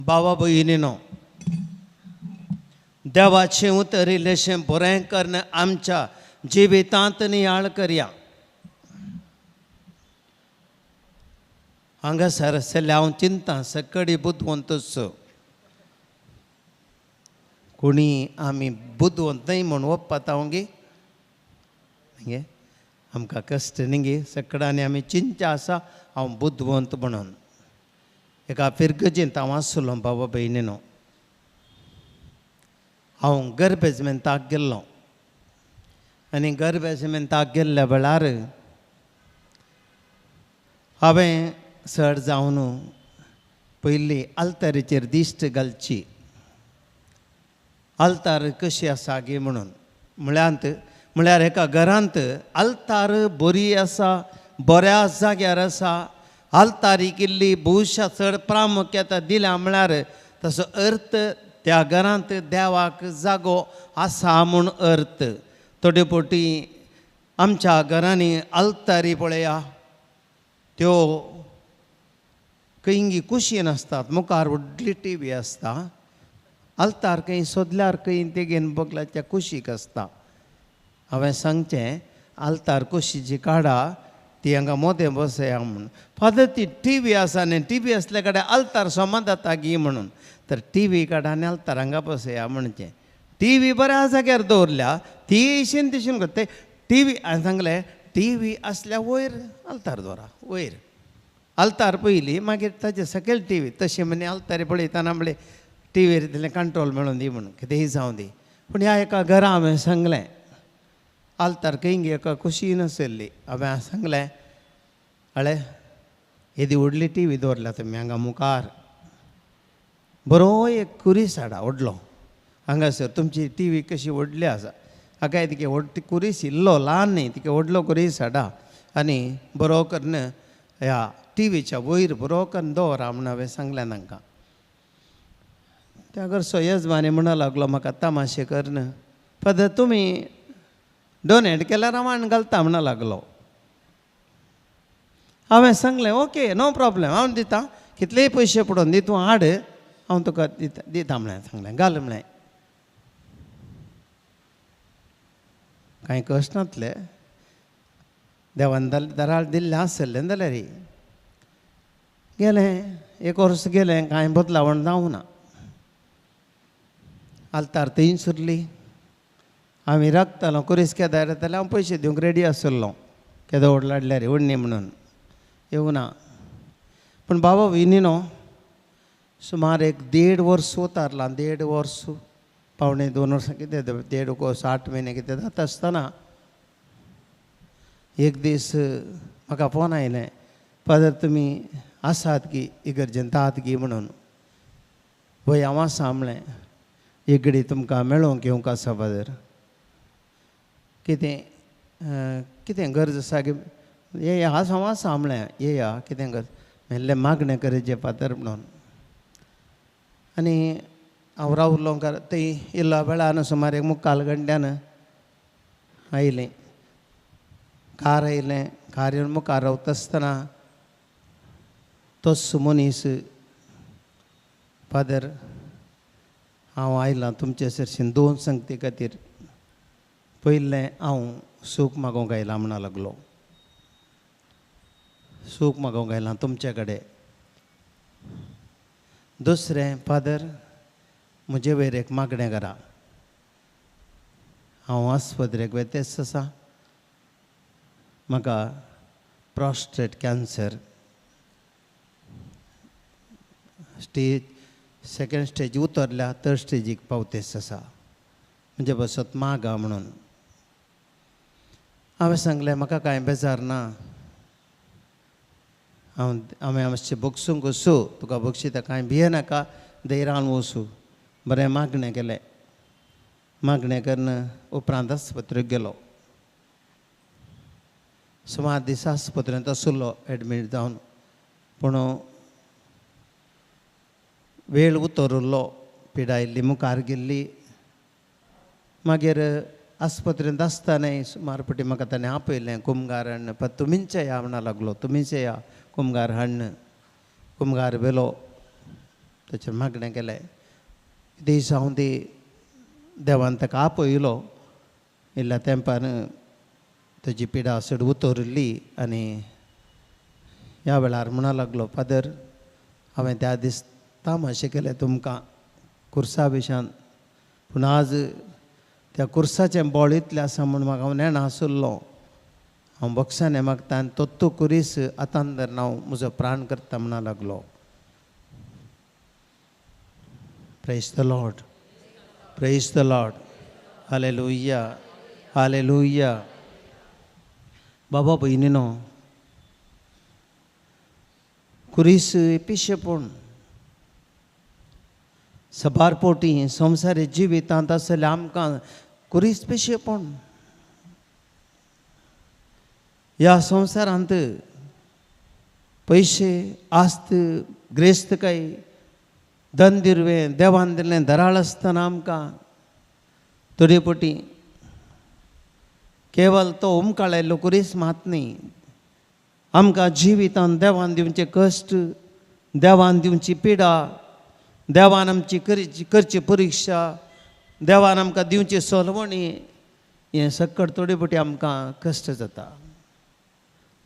भावा भयणीनो, देवाचें उतर इल्लेशें बरें करून आमच्या जिवितांत नियाळ करया. हांगासर आशिल्ल्या हांव चिंता सकडी बुदवंतूच, कोणी आमी बुदवंत न्हय म्हूण वप्पाता गे गे आमकां कश्ट न्ही गे, सकडांनी आमी चिंतचें आसा हांव बुदवंत म्हणून. एका फिरगजेंत हांव आसलो बाबा भयणीनो, हांव गरबेजमेंताक गेल्लो आनी गरबेजमेंताक गेल्ल्या वेळार हांवें चड जावन पयलीं आल्तारीचेर दिश्ट घालची, आल्तार कशी आसा गे म्हणून. म्हळ्यार एका घरांत आल्तार बरी आसा, बऱ्या जाग्यार आसा, आल्तारीक इल्ली भुशा चड प्रामुख्यता दिल्या म्हळ्यार तसो अर्थ त्या घरांत देवाक जागो आसा म्हूण अर्थ. थोडे फावटी आमच्या घरांनी आल्तारी पळया त्यो खंयगी कुशीन आसतात, मुखार व्हडली टी व्ही आसता, आल्तार खंय सोदल्यार खंय तेगेन बगलाच्या कुशीक आसता. हांवें सांगचें आल्तार कुशीची काडा, ती हांगा मोदें बसया म्हूण. फादर ती टी व्ही आसा न्ही, टी व्ही आसल्या कडेन आल्तार सोमा जाता गी म्हणून, तर टी व्ही काडा आनी आल्तार हांगा बसया म्हणचें. टी व्ही बऱ्या जाग्यार दवरल्या, ती इशीन तिशीन करता. टी व्ही हांवें सांगलें टी व्ही आसल्या वयर आल्तार दवरा, वयर आल्तार पयली, मागीर ताजे सकयल टी व्ही. तशें म्हणे आल्तारी पळयतना म्हणलें टी व्हीर तितलें कंट्रोल मेळून दी म्हणून, कितेंय जावं दी. पूण ह्या एका घरा हांवें सांगलें आल्तार खंय एका कुशीन आशिल्ली. हांवें सांगलें अळे येदी व्हडली टी व्ही दवरल्या तुमी हांगा मुखार, बरो एक कुरीस हाडा व्हडलो हांगासर, तुमची टी व्ही कशी व्हडली आसा हाका तिके व्हड कुरीस इल्लो ल्हान न्ही, तिके व्हडलो कुरीस हाडा आनी बरो करून ह्या टी व्हीच्या वयर बरो करून दवरा म्हूण हांवें सांगलें तांकां. त्या घरचो यजमानी म्हणूंक लागलो म्हाका तमाशे करून, फादर तुमी डोनेट केल्यार हांव हाडून घालता म्हणूंक लागलो. हांवें सांगलें ओके नो प्रॉब्लेम, हांव दिता, कितलेय पयशे पडोवन दी, तूं हाड, हांव तुका दिता दिता म्हणलें सांगलें, घाल म्हणलें. कांय कश्ट नासले, देवान दराळ दिल्लें आसलें जाल्यार गेलें एक वर्स गेलें, कांय बदलावण जावं ना. आल्तार थंय सुरली, हांव राखतालो कुरीस केदार येतालें, हांव पयशे दिवंक रेडी आसलो, केदो व्हडलो हाडल्यार व्हडली म्हणून येवना. पूण बाबा विनिनो सुमार एक 1.5 वर्स उतारलां, 1.5 वर्स 1.75 वर्सां कितें 1.5 वर्स 8 म्हयने कितें जाता आसतना एक दीस म्हाका फोन आयलें, फादर तुमी आसात गी इगर्जेंत आहात गी म्हणून. वय हांव आसा म्हणलें, एक घडी तुमकां मेळोवंक येवंक आसा फादर, कितें कितें गरज आसा गी, येया हांव आसा म्हणलें, येया कितें गरज म्हणलें, मागणें करचें फादर म्हणून. आनी हांव रावलो थंय इल्लो वेळान सुमार एक मुखाल गंड्यान आयलें, कार आयलें, कार येवन मुखार रावता आसतना तोच मनीस, फादर हांव आयलां तुमचे सरशीन 2 संगती खातीर, पयलें हांव सूख मागोवंक आयलां म्हणूंक लागलो, सूख मागोवंक आयलां तुमचे कडेन. दुसरें फादर म्हजे वयर एक मागणें करा, हांव आस्पत्रेक वेतेच आसा, म्हाका prostate cancer stage 2nd stage उतरल्या, 3rd स्टेजीक पावतेच आसा, म्हणजे बसत मागा म्हणून. हांवें सांगलें म्हाका कांय बेजार ना, हांव हांवें मातशें बगसूंक वचूं, तुका बक्षिता कांय भियेनाका, धैर्यान वचूं. बरें मागणें केलें, मागणें करून उपरांत आस्पत्रेक गेलो, सुमार दीस आस्पत्रेंत आशिल्लो एडमीट जावन, पूण वेळ उतरिल्लो, पिडा इल्ली मुखार गेल्ली. मागीर आस्पत्रेंत आसतनाय सुमार फावटी म्हाका ताणें आपयलें, कुमगार हाडून, पण तुमीच या म्हणूंक लागलो, तुमीच या कुमगार हाडून. कुमगार व्हेलो, ताचेर मागणें केलें. कितेंय जावं दी, देवान ताका आपयलो. इल्ल्या तेंपान ताजी पिडा चड उतरिल्ली आनी ह्या वेळार म्हणा लागलो, फादर हांवें त्या दीस तामाशे केले तुमकां कुर्सा विशयान, पूण आज त्या कुर्साचें बळ इतलें आसा म्हूण म्हाका हांव नेणा आशिल्लो. हांव बक्षाने मागता आनी तोत्तू कुरीस आतां धरून हांव म्हजो प्राण करता म्हणा लागलो. Praise the Lord, praise the Lord, hallelujah, hallelujah. बाबा भयणीनो, कुरीस पिशेपण सबार पोटी संवसारी जिवितांत आसलें आमकां कुरीस पिशेपण. ह्या संवसारांत पयशे, आस्त, ग्रेस्तकाय, धन दिरवें देवान दिल्लें धराळ आसतना आमकां थोडे पटी केवल तो उमकाळायल्लो कुरीस मात न्ही, आमकां जिवितांत देवान दिवचे कश्ट, देवान दिवची पिडा, देवान आमची करची परिक्षा, देवान आमकां दिवची सोलवणी, हें सक्कड थोडे पटी आमकां कश्ट जाता,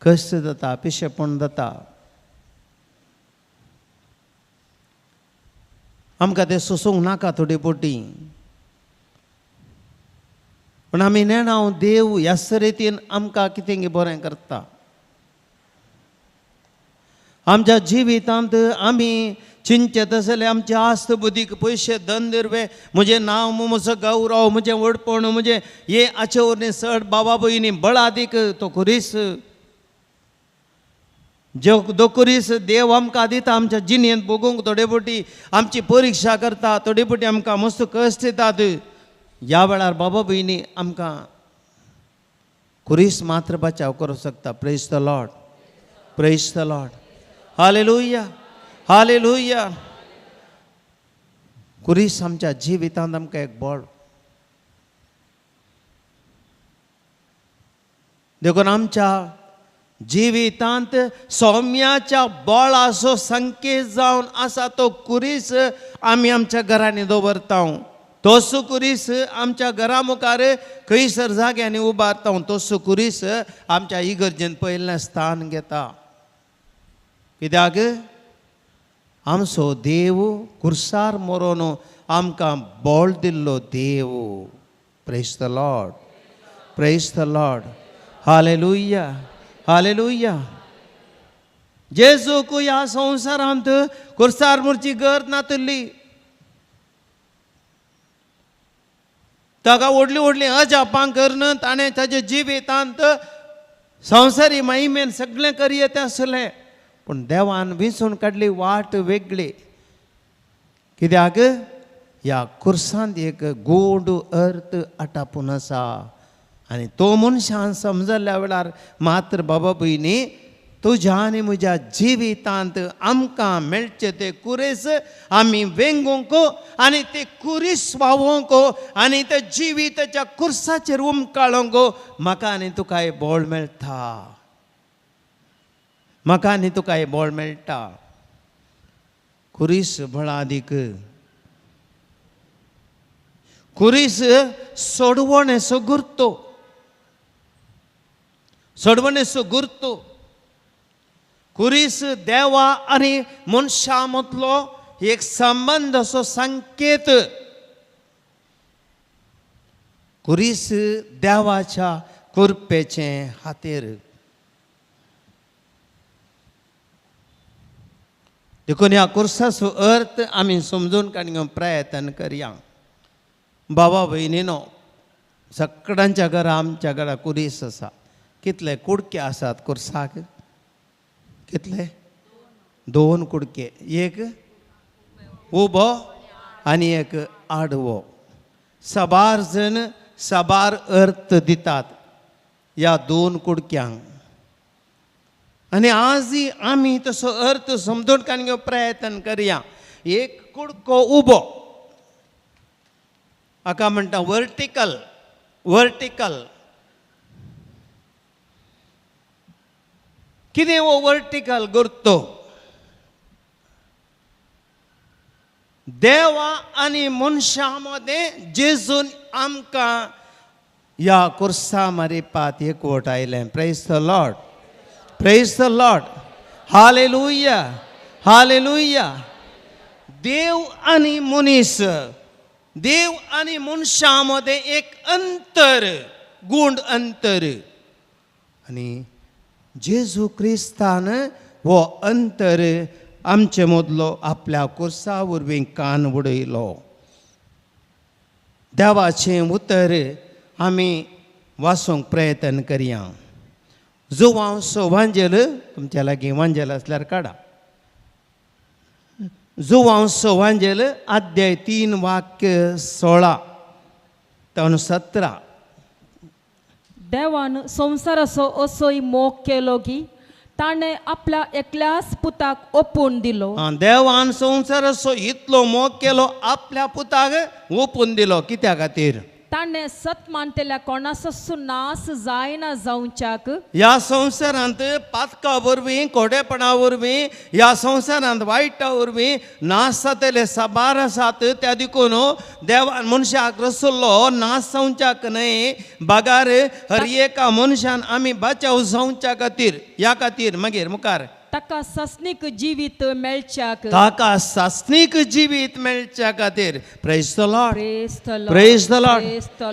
कश्ट जाता, पिशेपण जाता. आमकां तें सोसूंक नाका थोडे पटी, पूण आमी नेणा देव ह्या रितीन आमकां कितें बरें करता. आमच्या जिवितांत आमी चिंतचे तसले आमचे आस्त बुद्धीक पयशे, धन दिरवे, म्हजें नांव, म्हजो गौरव, म्हजें व्हडपण, म्हजें हे हाचे वरवीं चड बाबा भयणी बळादीक तो कुरीस जो दोकुरीस देव आमकां दिता आमच्या जिणेंत भोगूंक. थोडे पटी आमची परिक्षा करता, थोडे पटी आमकां मस्त कश्ट दितात. ह्या वेळार बाबा भयणी आमकां कुरीस मात्र बचाव करूंक शकता. Praise the Lord, praise the Lord, hallelujah, hallelujah. कुरीस आमच्या जिवितांत आमकां एक बळ. देखून आमच्या जिवितांत सौम्याच्या बळाचो संकेत जावन आसा तो कुरीस आमी आमच्या घरांनी दवरता. तोसो कुरीस आमच्या घरा मुखार खंयसर जाग्यांनी उबारता. तोसो कुरीस आमच्या इगर्जेन पयलें स्थान घेता. कित्याक आमचो देव कुर्सार मरोन आमकां बळ दिल्लो देव. Praise the Lord, praise the Lord, hallelujah, hallelujah. जेजूक ह्या संवसारांत कुर्सार मरची गरज नातली. ताका व्हडली व्हडली अजापां करून ताणें ताच्या जिवितांत संवसारी महिमेन सगळें करयेत आसलें, पूण देवान विंचून काडली वाट वेगळी. कित्याक ह्या कुर्सांत एक गोड अर्थ आटापून आसा आनी तो मनशान समजल्ल्या वेळार मात्र बाबा भयणी तुज्या आनी म्हज्या जिवितांत आमकां मेळचें ते कुरीस आमी वेंगोवंक आनी ते कुरीस वावोवंक आनी त्या जिविताच्या कुर्साचेर उमकाळोंक म्हाका आनी तुकाय बळ मेळटा, म्हाका आनी तुकाय बळ मेळटा. कुरीस बळादीक, कुरीस सोडवणेचो गुर्तो, सोडवणेचो गुर्तो. कुरीस देवा आनी मनशा मदलो एक संबंद असो संकेत. कुरीस देवाच्या कृपेचें खातीर. देखून ह्या कुर्साचो अर्थ आमी समजून काडूंक प्रयत्न करया. बाबा भयणीनो, सगळ्यांच्या घरा आमच्या घरा कुरीस आसा. कितले कुडके आसात कुर्साक? कितले? दोन कुडके, एक उबो आनी एक आडवो. साबार जण साबार अर्थ दितात ह्या दोन कुडक्यांक आनी आजय आमी तसो अर्थ समजून काडूंक प्रयत्न करया. एक कुडको उबो, हाका म्हणटा वर्टिकल. वर्टिकल कितें हो वर्टिकल गुर्तो? देवा आनी मनशां मदें जेजून आमकां ह्या कुर्सा मारिपात एकवट आयलें. Praise the Lord, praise the Lord, hallelujah, hallelujah. देव आनी मनीस, देव आनी मनशां मदें एक अंतर, गूण अंतर. आनी जेजू क्रिस्तान हो अंतर आमचे मदलो आपल्या कुर्सा वरवीं कान उडयलो. देवाचें उतर आमी वाचूंक प्रयत्न करया. जुवांव सो वांजेल, तुमच्या लागीं वांजेल आसल्यार काडा. जुवांव सो वांजेल अध्याय 3 वाक्य 16 तावन 17. देवान संवसाराचो असोय मोग केलो की ताणें आपल्या एकल्याच पुताक ओपून दिलो. देवान संवसाराचो इतलो मोग केलो आपल्या पुताक ओपून दिलो. कित्या खातीर? ताणें सत मानतल्या कोणाचो नाश जायना जावच्याक. ह्या संवसारांत पातका वरवीं, कोडेपणा वरवीं, ह्या संवसारांत वायटा वरवीं नाश जातले साबार आसात. त्या देखून देवान मनशाक रसलो नाश जावच्याक न्हय, बगार हर एका मनशान आमी बचाव जावच्या खातीर. ह्या खातीर मागीर मुखार ताका सासणीक जिवीत मेळच्याक, ताका सासणीक जिवीत मेळच्या खातीर. Praise the Lord, praise the Lord,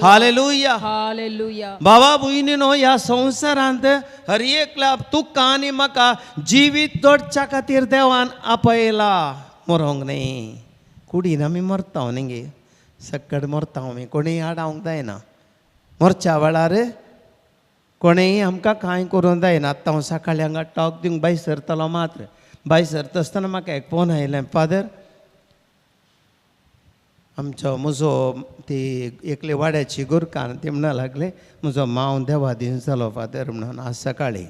hallelujah, hallelujah. बाबा भयणीनो, ह्या संवसारांत हर एकल्या तुका आनी म्हाका जिवीत जोडच्या खातीर देवान आपयला. मरोंक न्ही, कुडीन आमी मरता न्ही गे, सक्कड मरता आमी, कोणीय आडावंक जायना. मरच्या वेळार कोणेय आमकां कांय करूंक जायना. आतां हांव सकाळीं हांगा टॉक दिवंक भायर सरतलो मात्र, भायर सरता आसतना म्हाका एक फोन आयलें, फादर आमचो म्हजो ती एकले वाड्याची गोरकान ती म्हणा लागले म्हजो मांव देवा दीन जालो फादर म्हणून. आज सकाळीं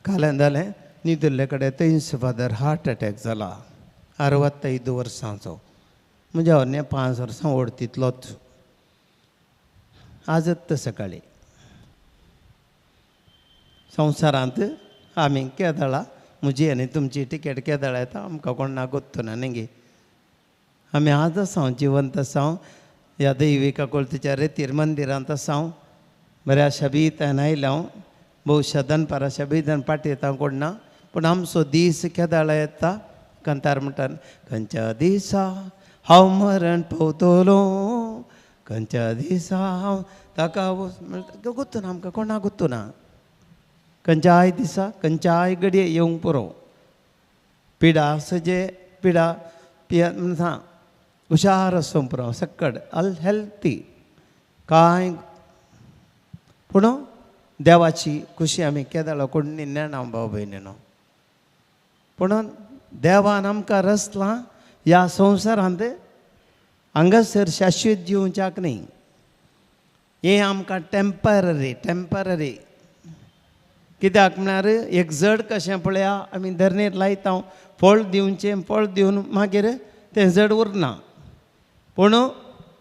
काल्यान जालें न्हिदिल्ले कडेन थंयच फादर हार्ट अटॅक जाला, 65 वर्सांचो. म्हज्या व्हडले 5 वर्सां व्हड तितलोच. आजच सकाळीं संवसारांत आमी केदळा, म्हजी आनी तुमची टिकेट केदळा येता आमकां कोण ना गोत्तो ना न्ही गे. आमी आज आसा जिवंत आसा, ह्या दैविका कोळतीच्या रेतीर मंदिरांत आसा. बऱ्या शबीतान आयल्या हांव, भोवशा दनपारा शबीतान पाटी येता कोण ना, पूण आमचो दीस केदळा येता. कांतार म्हणटा, खंयच्या दिसा हांव मरण पावतलो, खंयच्या दिसा हांव ताका गोत्तो ना, आमकां कोणा गोत्तो ना. खंयच्याय दिसा खंयच्याय घडये येवंक पुरो. पिडा सजे पिडा पिया म्हणटा हुशार आसूंक पुरो, सक्कड अनहेल्थी कांय. पूण देवाची खुशी आमी केदळा कोण नेणा भाव भयणीनो. पूण देवान आमकां रचलां ह्या संवसारांत हांगासर शाश्वत जिवच्याक न्ही. हें आमकां टेम्पररी, टेम्पररी. कित्याक म्हळ्यार एक जड कशें पळया आमी धरणेर लायता, फळ दिवचें, फळ दिवन मागीर तें जड उरना. पूण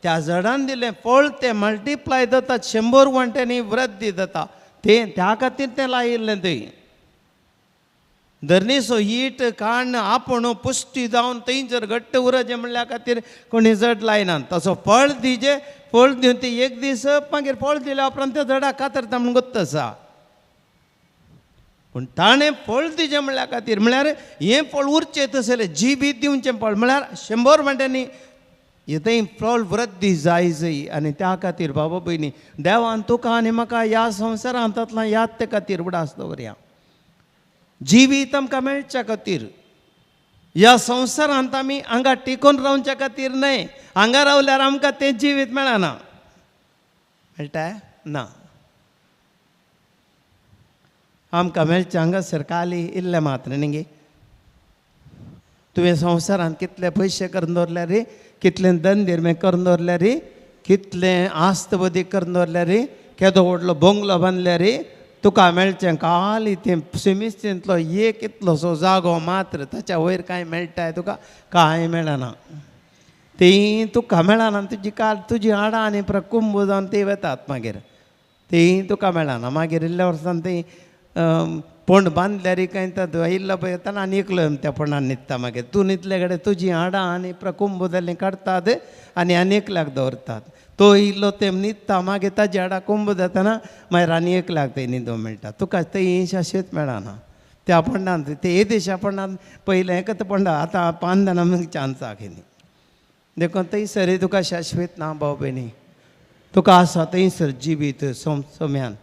त्या जडान दिलें फळ तें मल्टिप्लाय जाता, 100 वांट्यांनी वृद्धी जाता. तें त्या खातीर तें लायिल्लें थंय. धरणीचो हीट काण्ण आपूण पुश्टी जावन थंय जर घट्ट उरचें म्हणल्या खातीर कोणी जड लायना. तसो फळ दिजे, फळ दिवन ती एक दीस मागीर फळ दिल्या उपरांत त्या जडाक कातरता म्हूण गोत्त आसा. पूण ताणें फळ दिचें म्हणल्या खातीर म्हळ्यार हें फळ उरचें तसलें जिवीत दिवचें फळ म्हळ्यार 100 वांट्यांनी थंय फळ वृद्धी जाय जय. आनी त्या खातीर बाबा भयणी देवान तुका आनी म्हाका ह्या संवसारांतल्यान याद ते खातीर उडास दवरया. जिवीत आमकां मेळच्या खातीर, ह्या संवसारांत आमी हांगा टिकून रावच्या खातीर न्हय. हांगा रावल्यार आमकां तें जिवीत मेळना, मेळटा ना. आमकां मेळचें हांगासर काली इल्लें मात्र न्ही गे. तुवें संवसारांत कितले पयशे करून दवरल्या रे, कितले धंदेर करून दवरल्या रे, कितले आस्त बदी करून दवरल्या रे, केदो व्हडलो बंगलो बांदल्या रे, तुका मेळचें काली तें सिमिस्तींतलो एक इतलोसो जागो मात्र, ताच्या वयर कांय मेळटाय तुका? कांय मेळना. ती तुका मेळना, तुजी काल तुजी हाडां आनी प्रकुंब जावन ती वेतात मागीर, ती तुका मेळना. मागीर इल्ल्या वर्सान ती पण बांदल्यार कांय आयिल्लो पळय येताना आनी एकलो त्या फोंडान न्हिदता. मागीर तूं न्हिदले कडेन तुजी हाडां आनी प्रकुंब जाल्लीं काडटात आनी आनी एकल्याक दवरतात. तो इल्लो तें न्हिदता, मागीर ताजी हाडां कुंब जातना मागीर आनी एकल्याक थंय न्हिदूंक मेळटा. तुका थंय शाश्वत मेळना. त्या फोंडान ते येदेशा फोंडान पयलें एकच फोंडा आतां पांच जाणां चान्स आखिनी. देखून थंयसर तुका शाश्वत ना भाव भयणी. तुका आसा थंयसर जिवीत सम्यान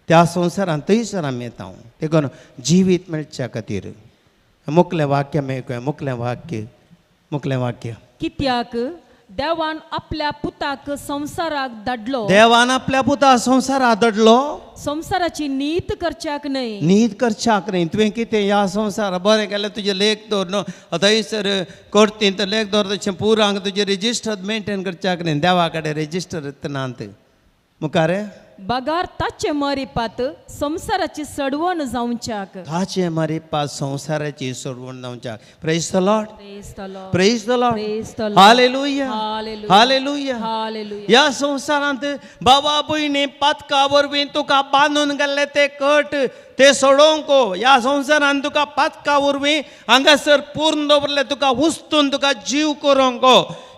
त्या संवसारान थंयसर आमी येता. देखून जिवीत मेळच्या खातीर मुकलें वाक्य मेळकूया. मुकलें वाक्य, मुकलें वाक्य. कित्याक देवान आपल्या पुताक संवसाराक धाडलो. देवान आपल्या पुताक संवसाराक धाडलो संवसाराची नीत करच्याक न्हय. नीत करच्याक न्हय. तुवें कितें ह्या संवसारा बरें केलें तुजें लेख दवर न्हू थंयसर कोर्तीन तर लेख दवर तशें पुरांक तुजें रेजिस्टर मेनटेन करच्याक न्हय. देवा कडेन रेजिस्टर नात मुखार बगार ताचे मरिपात संवसाराची सडवण जावच्याक. ताचे मरिपात संवसाराची सडवण जावच्याक. Praise the Lord. Praise the Lord. Hallelujah. Hallelujah. ह्या संवसारांत बाबा भयणी पातका वरवीं तुका बांदून गेल्ले ते कट ते सोडोवंक. ह्या संवसारांत तुका पातका वरवीं हांगासर पूर्ण दवरले तुका उस्तून तुका जीव करूंक.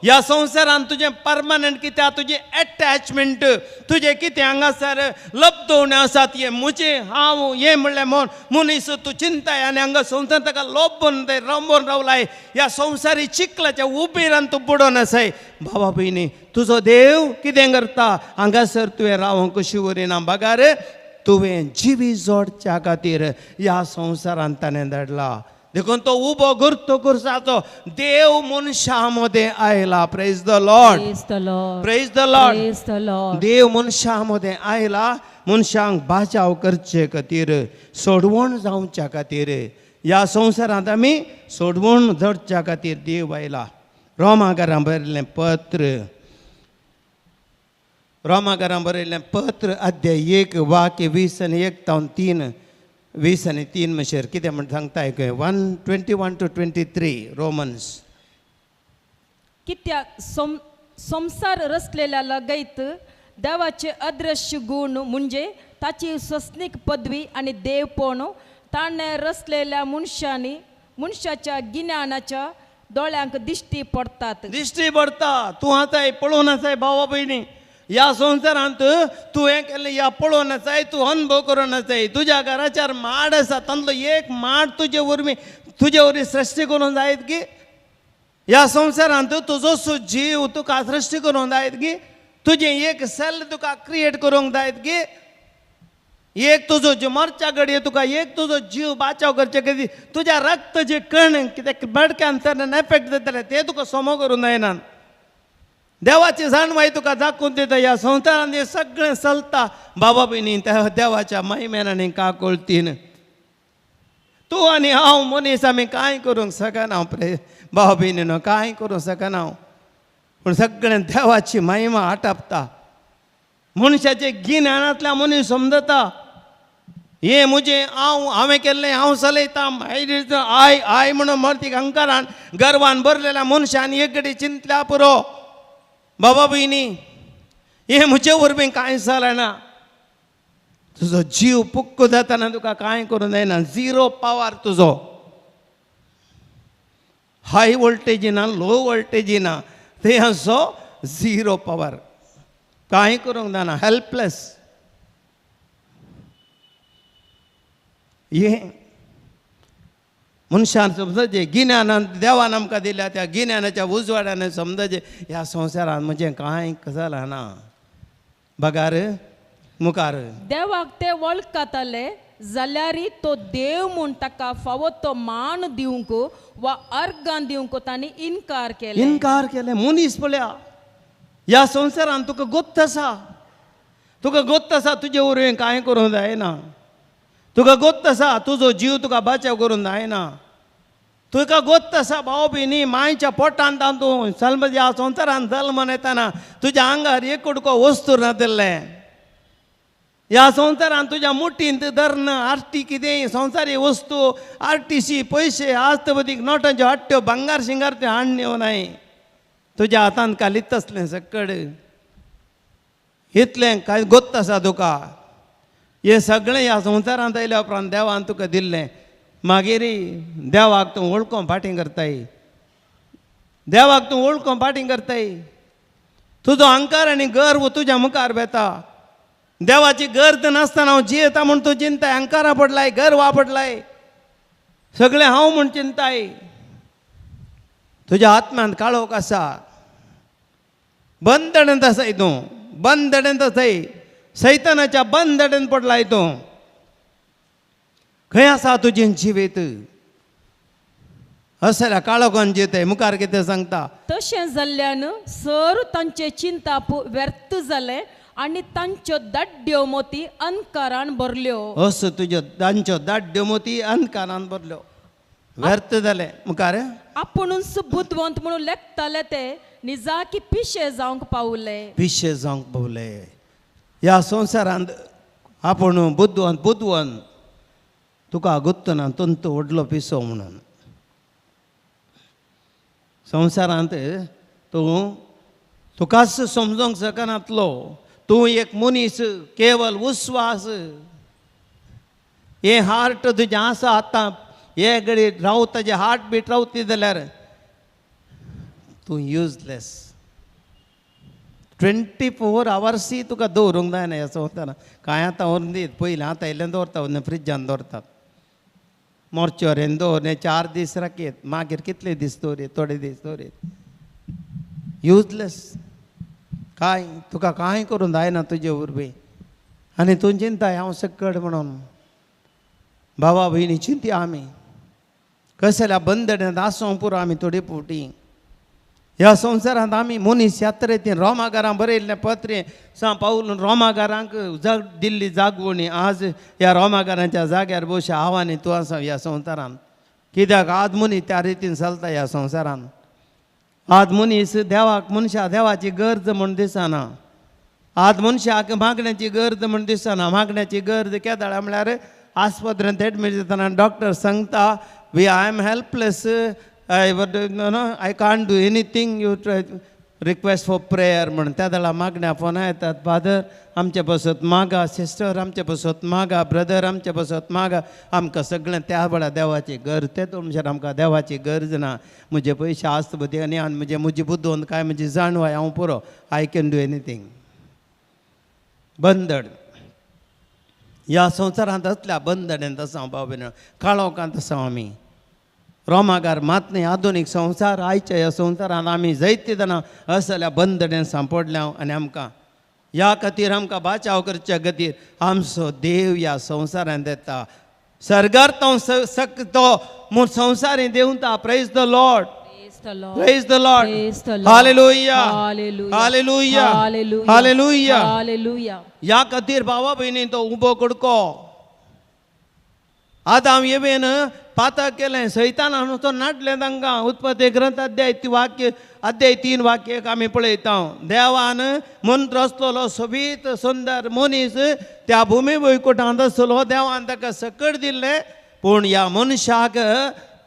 ह्या संवसारांत तुजें परमनंट कित्याक तुजें एटॅचमेंट तुजें कितें हांगासर लब्दवणें आसात हें म्हजें हांव हें म्हणलें म्हूण मनीस तूं चिंताय आनी हांगा संवसार ताका लोबून ते रंबोन रावलाय. ह्या संवसारी चिखलाच्या उबेरान तूं बुडोन आसाय. बाबा भयणी तुजो देव कितें करता हांगासर तुवें रावंक कशी उरिना बगार तुवें जिवी जोडच्या खातीर ह्या संवसारांत ताणें धाडला. देखून तो उबो करतो कुर्साचो देव मनशा मदें आयला. Praise the Lord. Praise the Lord. देव मनशा मदें आयला मनशांक बाचाव करचे खातीर, सोडवण जावच्या खातीर. ह्या संवसारांत आमी सोडवण जोडच्या खातीर देव आयला. रोमाकारां बरयल्लें पत्र, रोमाकारां बरयल्लें पत्र अध्याय 1 वाक्य 20 आनी 1 तावन 3 20 आनी 3 म्हणल्यार कितें म्हण सांगता आयकूया. 1:21 to 23 Romans. कित्याक संवसार रचलेल्या लगैत देवाचे अदृश्य गुण म्हणजे ताची सस्नीक पदवी आनी देवपण ताणें रचलेल्या मनशांनी मनशाच्या गिन्यानाच्या दोळ्यांक दिश्टी पडटात. दिश्टी पडटा. तूं आतां पळोवन आसाय भावा भयणी. ह्या संवसारांत तूं हें केल्लें ह्या पळोवन आसाय, तूं अनुभव करून आसाय. तुज्या घराच्यार माड आसा तांतलो एक माड तुजे वरवीं तुजे वरवीं सृश्टी करूंक जायत की? ह्या संवसारांत तुजो जीव तुका सृश्टी करूंक जायत की? तुजें एक सेल तुका क्रिएट करूंक जायत की? एक तुजो जीव मरच्या घडये तुका एक तुजो जीव बाचाव करचे खातीर तुज्या रक्त जे कण कित्याक ब्लड कॅन्सरान एफेक्ट जातले ते तुका समो करूंक जायना. देवाची जाणवाय तुका दाखोवन दिता. ह्या संवसारांत हें सगळें चलता बाबा भयणी त्या देवाच्या महिम्यान आनी काकुळतीन. तूं आनी हांव मनीस आमी कांय करूंक शकना भाव भयणीनो, कांय करूंक शकना. पूण सगळें देवाची महिमा आटापता. मनशाचें गिन्यानांतल्या मनीस समजता हें म्हजें हांव हांवें केल्लें हांव चलयतां I I म्हणून मर्तीक अहंकारान गर्वान भरलेल्या मनशान एक घडी चिंतल्या पुरो. बाबा भयणी हें म्हजे वरवीं कांय जालें. तुजो जीव पुक्को जातना तुका कांय करूंक जायना. झिरो पावर तुजो. हाय वोल्टेज ना लो वोल्टेज ना थंय असो झिरो पावर कांय करूंक जायना. हेल्पलेस. हें मनशान समजचें गिन्यानान देवान आमकां दिल्या त्या गिन्यानाच्या उजवाडान समजचें ह्या संवसारान म्हजें कांय जालां ना. बगार मुखार देवाक ते वळखताले जाल्यार तो देव म्हूण ताका फावो तो मान दिवंक वा अर्गां दिवंक तांणी इनकार केले. इनकार केले. मनीस पळया ह्या संवसारान तुका गोत्त आसा, तुका गोत्त आसा तुजे वरवीं कांय करूंक जायना. तुका गोत्त आसा तुजो जीव तुका बाचाव करूंक जायना. तुका गोत्त आसा भाव भयणी मायच्या पोटान तूं जल्म ह्या संवसारान जल्म येताना तुज्या आंगार एक कुडको वस्तू नातिल्लें. ह्या संवसारान तुज्या मुठींत धरण आरती कितें संवसारी वस्तू आरटीसी पयशे आस्तबदीक नोटांच्यो हाडट्यो भांगार शिंगार त्यो हाडण्यो नाय. तुज्या हातान कालीत आसलें सकड इतलें कांय गोत्त आसा तुका. हें सगळें ह्या संवसारांत आयल्या उपरांत देवान तुका दिल्लें. मागीर देवाक तूं वळखोन फाटीं करताय, देवाक तूं वळखोन फाटीं करताय. तुजो अहंकार आनी गर्व तुज्या मुखार वेता. देवाची गर्द नासतना हांव जियेता म्हूण तूं चिंताय. अहंकारा पडलाय, गर्वा पडलाय, सगळें हांव म्हूण चिंताय. तुज्या आत्म्यांत काळोख आसा, बंदडेंत आसाय तूं, बंदडेंत आसाय, सैतानाच्या बंदडेंत पडलाय तूं. खंय आसा तुजें जिवीत? असल्या काळोखान जियेताय. मुखार कितें सांगता? तशें जाल्ल्यान सर तांचे चिंताप व्यर्थ जालें आनी तांच्यो दाड्ड्यो मोती अंधकारान भरल्यो. असो तुज्यो तांच्यो दाड्ड्यो मोती अंधकारान भरल्यो, व्यर्थ जालें. मुखार आपुणूच बुदवंत म्हणून लेखताले ते निजाकी पिशे जावंक पावले. पिशे जावंक पावले. ह्या संवसारांत आपूण बुदवंत बुदवंत तुका गुत्तना तंतू व्हडलो पिसो म्हणून. संवसारांत तूं तुकाच समजोंक शकनातलो. तूं एक मनीस केवल उस्वास. हें हार्ट तुजें आसा आतां हे घडी रावता, जे हार्ट बीट रावती जाल्यार तूं युजलेस. 24 आवर्सी तुका दवरूंक जायना ह्या संवसारांत. कांय आतां व्हरून दीत, पयलीं आतां इल्लें दवरता, फ्रिजान दवरतात, मोर्चोरेन दवरलें 4 दीस राखयत, मागीर कितले दीस दवरीत, थोडे दीस दवरीत. युजलेस. कांय तुका कांय करूंक जायना तुजे वरवीं. आनी तूं चिंताय हांव सकड म्हणून. भावा भयणी चिंतया आमी कसल्या बंदड्यांत आसूंक पुरो आमी थोडी फावटी. ह्या संवसारांत आमी मनीस यात्रेंत रोमागारां बरयल्लें पत्र सां पावल रोमागारांक जाग दिल्ली जागवणी आज ह्या रोमागारांच्या जाग्यार बश्या हांव आनी तूं आसा ह्या संवसारांत. कित्याक आज मनीस त्या रितीन चलता ह्या संवसारांत. आज मनीस देवाक मनशा देवाची गरज म्हूण दिसना. आज मनशाक मागण्याची गरज म्हूण दिसना. मागण्याची गरज केदाळा म्हळ्यार आस्पत्रेंत एडमीट जातना डॉक्टर सांगता we I am helpless, I can't do anything, you try request for prayer म्हण. त्या वेळार मागण्या फोनां येतात, फादर आमचे पासत मागा, सिस्टर आमचे पासत मागा, ब्रदर आमचे पासत मागा. आमकां सगळें त्या वेळार देवाची गरज. ते म्हणल्यार आमकां देवाची गरज ना. म्हजे पयशे आस्त बुद्धी आनी म्हजे म्हजी बुद्दोन काय म्हजी जाणवाय हांव पुरो, I can do anything. बंदड ह्या संवसारांत असल्या बंदड्यांत आसा हांव भाव भयण, काळोखांत आसा आमी. रोमागार मात न्ही, आधुनीक संवसार आयच्या ह्या संवसारांत आमी जायते जाणां असल्या बंदड्यान सांपडल्या. आनी आमकां ह्या खातीर आमकां बाचाव करच्या खातीर आमचो देव ह्या संवसारांत येता. सर्गार तो तो म्हूण संवसारीं देंवता. Praise the Lord, praise the Lord. Hallelujah, hallelujah, hallelujah. ह्या खातीर भावा भयणी तो उबो कडको. आदाम येवेन पातक केलें, सैतानान तो नाडलें तांकां. उत्पत्ती ग्रंथ अध्याय वाक्य अध्याय 3 वाक्य 1 आमी पळयता. देवान मंत्र आसलेलो सोबीत सुंदर मनीस त्या भुमी वैकुटांत आसलो. देवान ताका सकट दिल्लें, पूण ह्या मनशाक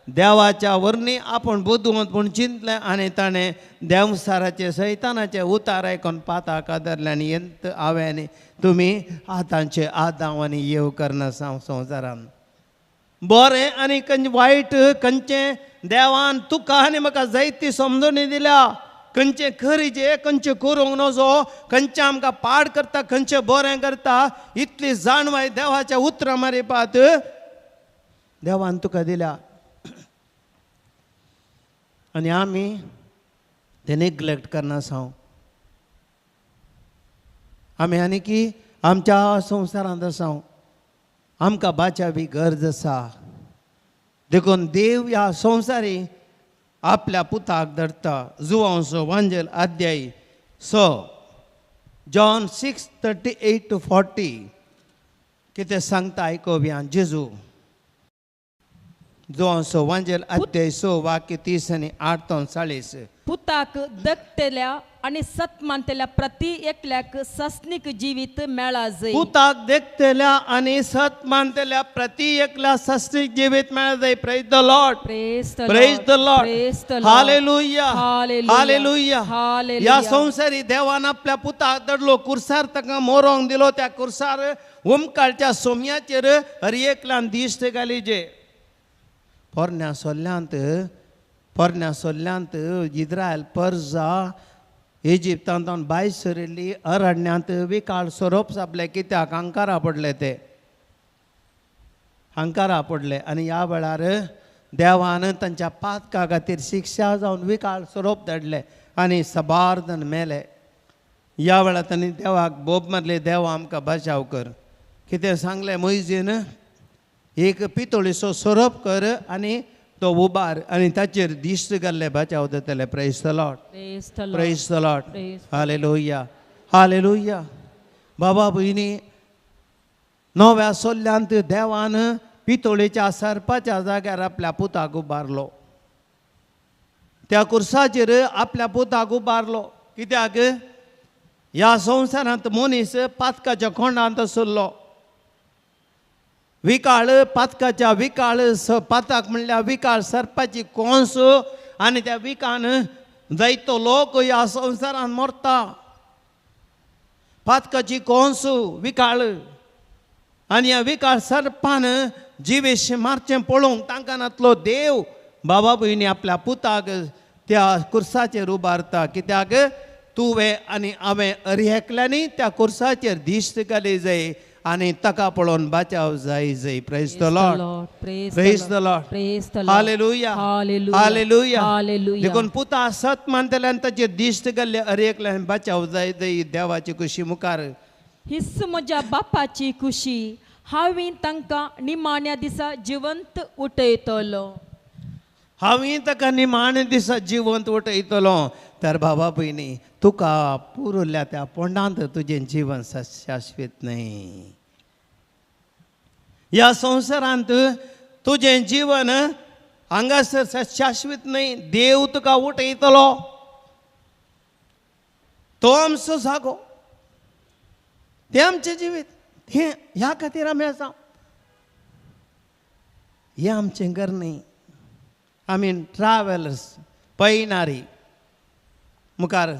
देवाच्या वरनी आपूण बुदवंत म्हूण चिंतलें आनी ताणें देंवसाराचे सैतानाचे उतार आयकून पाताक धरलें. आनी यंत हांवें आनी तुमी आतांचे आदांव आनी येव करना संवसारान. बरें आनी वायट खंयचें देवान तुका आनी म्हाका जायती समजणी दिल्या. खंयचें खरीचें, खंयचें करूंक नजो, खंयचें आमकां पाड करता, खंयचें बरें करता, इतली जाणवाय देवाच्या उतरां मारिपात देवान तुका दिल्या. आनी आमी ते नेग्लेक्ट करना आसा. आमी आनी की आमच्या संवसारांत आसा. आमकां बाचावी गरज आसा. देखून देव ह्या संवसारी आपल्या पुताक धरता. जुवांचो वांजेल अध्याय 6, जॉन 6:38 to 40 कितें सांगता आयकोवया. जेजू जोवांचो वांजेल अध्याय 6 वाक्य 30 आनी 8 तो 40. पुताक दकतल्या आनी सत मानतल्या प्रति एकल्याक सस्नीक जिवीत मेळा जाय. पुताक देखतल्या आनी सत मानतल्या प्रति एकल्या सस्नीक जिवीत मेळा जाय. Praise the Lord. Praise the praise the Lord. Praise the Lord. Hallelujah. Hallelujah. Hallelujah. ह्या संवसारी देवान आपल्या पुताक दडलो कुर्सार, ताका मोरोंक दिलो. त्या कुर्सार उमकाळच्या सोम्याचेर हर एकल्यान दिश्ट घाली. जे पोरण्या सोल्ल्यांत, पोरण्या सोल्ल्यांत इज्रायल परजा इजिप्तांत भायर सरिल्ली अरण्यांत विकाळ सोरोप सापले. कित्याक? हांकारा पडले ते, हांकारा पडले. आनी ह्या वेळार देवान तांच्या पातका खातीर शिक्षा जावन विकाळ सोरोप धाडले आनी सबार जण मेले. ह्या वेळार तांणी देवाक बोब मारली, देवा आमकां बचाव कर. कितें सांगलें मोयजीन? एक पितोळीचो सोरोप कर आनी तो उबार आनी ताचेर दिश्ट घाल्ले बचाव जातले. Praise the Lord. Praise the Lord. Hallelujah. Hallelujah. बाबा भयणी, नव्या सोल्ल्यांत देवान पितोळीच्या सरपाच्या जाग्यार आपल्या पुताक उबारलो. त्या कुर्साचेर आपल्या पुताक उबारलो. कित्याक? ह्या संवसारांत मनीस पातकाच्या खोंडांत आशिल्लो. विकाळ पातकाच्या विकाळ पाताक म्हणल्यार विकाळ सरपाची कोंस आनी त्या विकान जायतो लोक ह्या संवसारांत मरता. पातकाची कोंस विकाळ आनी ह्या विकाळ सरपान जिवेश मारचें पळोवंक तांकां नातलो देव बाबा भयणी आपल्या पुताक त्या कुर्साचेर उबारता. कित्याक? तुवें आनी हांवें अरएकल्यांनी त्या कुर्साचेर दिश्ट घाली जाय आनी ताका पळोवन बचाव जाय जाय. Praise the Lord. Praise the Lord. Hallelujah. Hallelujah. देखून पुता सत मानतले आनी ताचेर दिश्ट घाल्ले अरेकल्यान बचाव जाय जाय देवाची खुशी मुखार. हीच म्हज्या बापाची खुशी, हांवें तांकां निमाण्या दिसा जिवंत उठयतलो. हांवें ताका निमाण्या दिसा जिवंत उठयतलो. तर बाबा भयणी, तुका पुरवल्ल्या त्या पोंडांत तुजें जीवन शाश्वत न्हय. ह्या संवसारांत तुजें जीवन हांगासर शाश्वत न्हय. देव तुका उठयतलो. तो आमचो जागो, तें आमचें जिवीत. हें ह्या खातीर आमी आसा. हें आमचें घर न्हय. आमी ट्रॅव्हलर्स, पयणारी. मुखार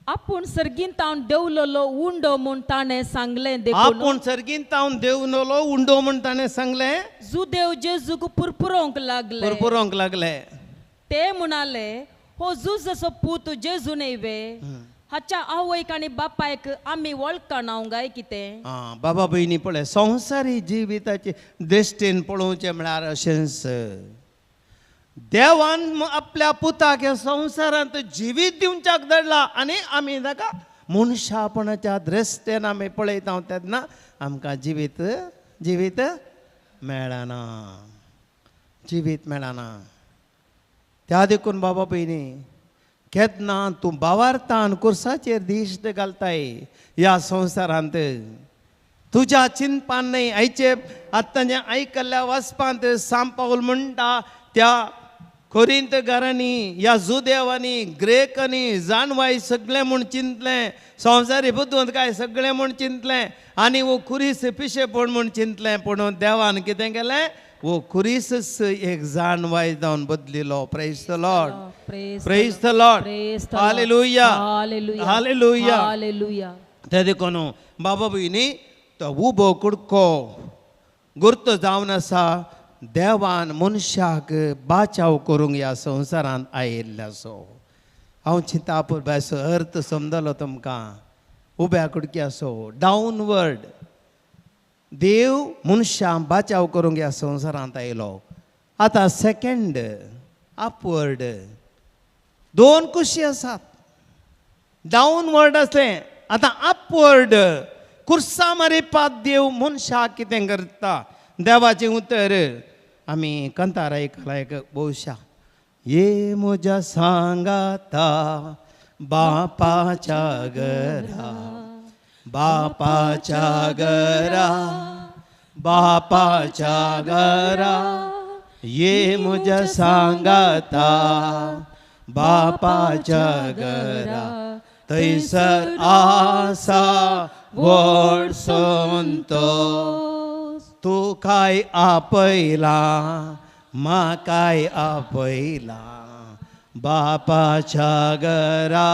आपूण सर्गींतावन देंवलोलो उंडो म्हूण ताणें सांगलें. देखून आपूण सर्गींतावन देंवलोलो उंडो म्हूण ताणें सांगलें. जुदेव जेजूक पुरपुरोवंक लागले. पुरपुरोवंक लागले. ते म्हणाले, हो जुजाचो पूत जेजू न्हय वे? हाच्या आवयक आनी बापायक आमी वळखना काय कितें? आं बाबा भयणी, पळय संवसारी जिविताचे दृश्टीन पळोवचें म्हळ्यार अशेंच देवान आपल्या पुताक ह्या संवसारांत जिवीत दिवच्याक धाडला आनी आमी ताका मनशापणाच्या दृश्टेन आमी पळयता तेन्ना आमकां जिवीत जिवीत मेळना, जिवीत मेळना. त्या देखून बाबा भयणी, केन्ना तूं बावारतान कुर्साचेर दिश्ट घालताय ह्या संवसारांत तुज्या चिंतपान न्हय. आयचे आतां जें आयकल्ल्या वाचपांत सांपावल म्हणटा त्या कोरिंत घरांनी ह्या जुदेवांनी ग्रेकांनी जाणवाय सगळें म्हूण चिंतलें, संवसारी बुदवंत काय सगळें म्हूण चिंतलें आनी वो खुरीस पिशेपण म्हूण चिंतलें. पूण देवान कितें केलें? वो खुरीसच एक जाणवाय जावन बदलिलो. Praise the Lord. Praise the Lord. Hallelujah. Hallelujah. ते देखून बाबा भयणी, तो उबो कुडको गुर्त जावन आसा देवान मनशाक बाचाव करूंक ह्या संवसारांत आयिल्लो आसो. हांव चिंता पुरबायचो अर्थ समजलो तुमकां. उब्या कुडकी आसो डावनवर्ड देव मनशां बाचाव करूंक ह्या संवसारांत आयलो. आतां सेकेंड अपवर्ड दोन कुशी आसात. डावनवर्ड आसलें, आतां अपवर्ड कुर्सा मारिपात देव मनशाक कितें करता? देवाचें उतर आमी कंतार आयकला एक भोवशा. ये म्हज्या सांगाता बापाच्या घरा, बापाच्या घरा, बापाच्या घरा ये म्हज्या सांगाता बापाच्या घरा थंयसर आसा व्हड संतोस. तूं काय आपयला म्हाकाय आपयला बापाच्या घरा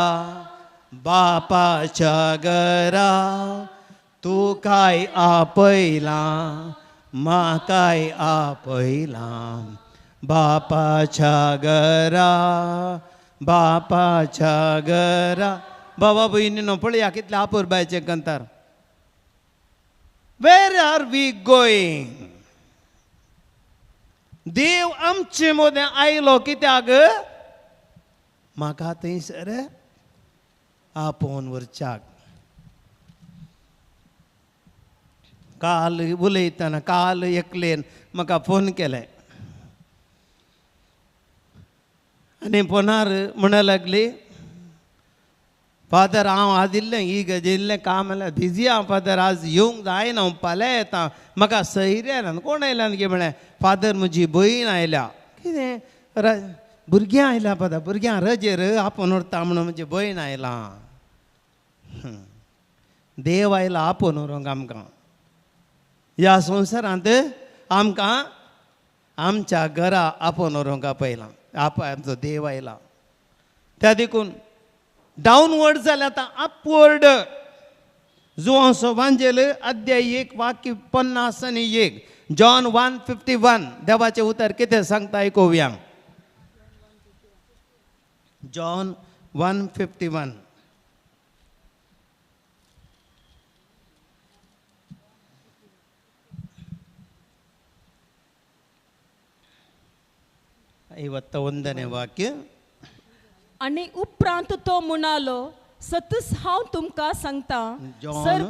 बापाच्या घरा. तूं काय आपयला म्हाकाय आपयला बापाच्या घरा बापाच्या घरा. बाबा भयणीनो पळया कितले आपुरबायचे कंतार. Where are we going? देव आमचे मदें आयलो कित्याक? म्हाका थंयसर आपोवन व्हरच्याक. काल उलयतना काल एकलेन म्हाका फोन केलें आनी फोनार म्हणूंक लागली, फादर हांव आज इल्लें ही गजिल्लें काम जाल्यार बिजी हांव फादर, आज येवंक जायना, हांव फाल्यां येता, म्हाका सैरे आयल्यान. कोण आयल्यान की म्हळें फादर म्हजी भयण आयल्या. कितें भुरग्यां आयल्या फादर, भुरग्यां रजेर आपोवन व्हरता म्हणून म्हजी भयण आयलां. देव आयला आपोवन व्हरूंक आमकां ह्या संवसारांत, आमकां आमच्या घरा आपोवन व्हरूंक आपयलां, आप आमचो देव आयला. त्या देखून डावनवर्ड जाल्यार आतां अपवर्ड. जुवांसो वांजेल अध्याय 1 वाक्य 51, जॉन 1:51. देवाचें उतर कितें सांगता आयकुया. जॉन 1:51. 51ನೇ वाक्य. आनी उपरांत तो म्हणालो, सतच हांव तुमकां सांगता. जॉन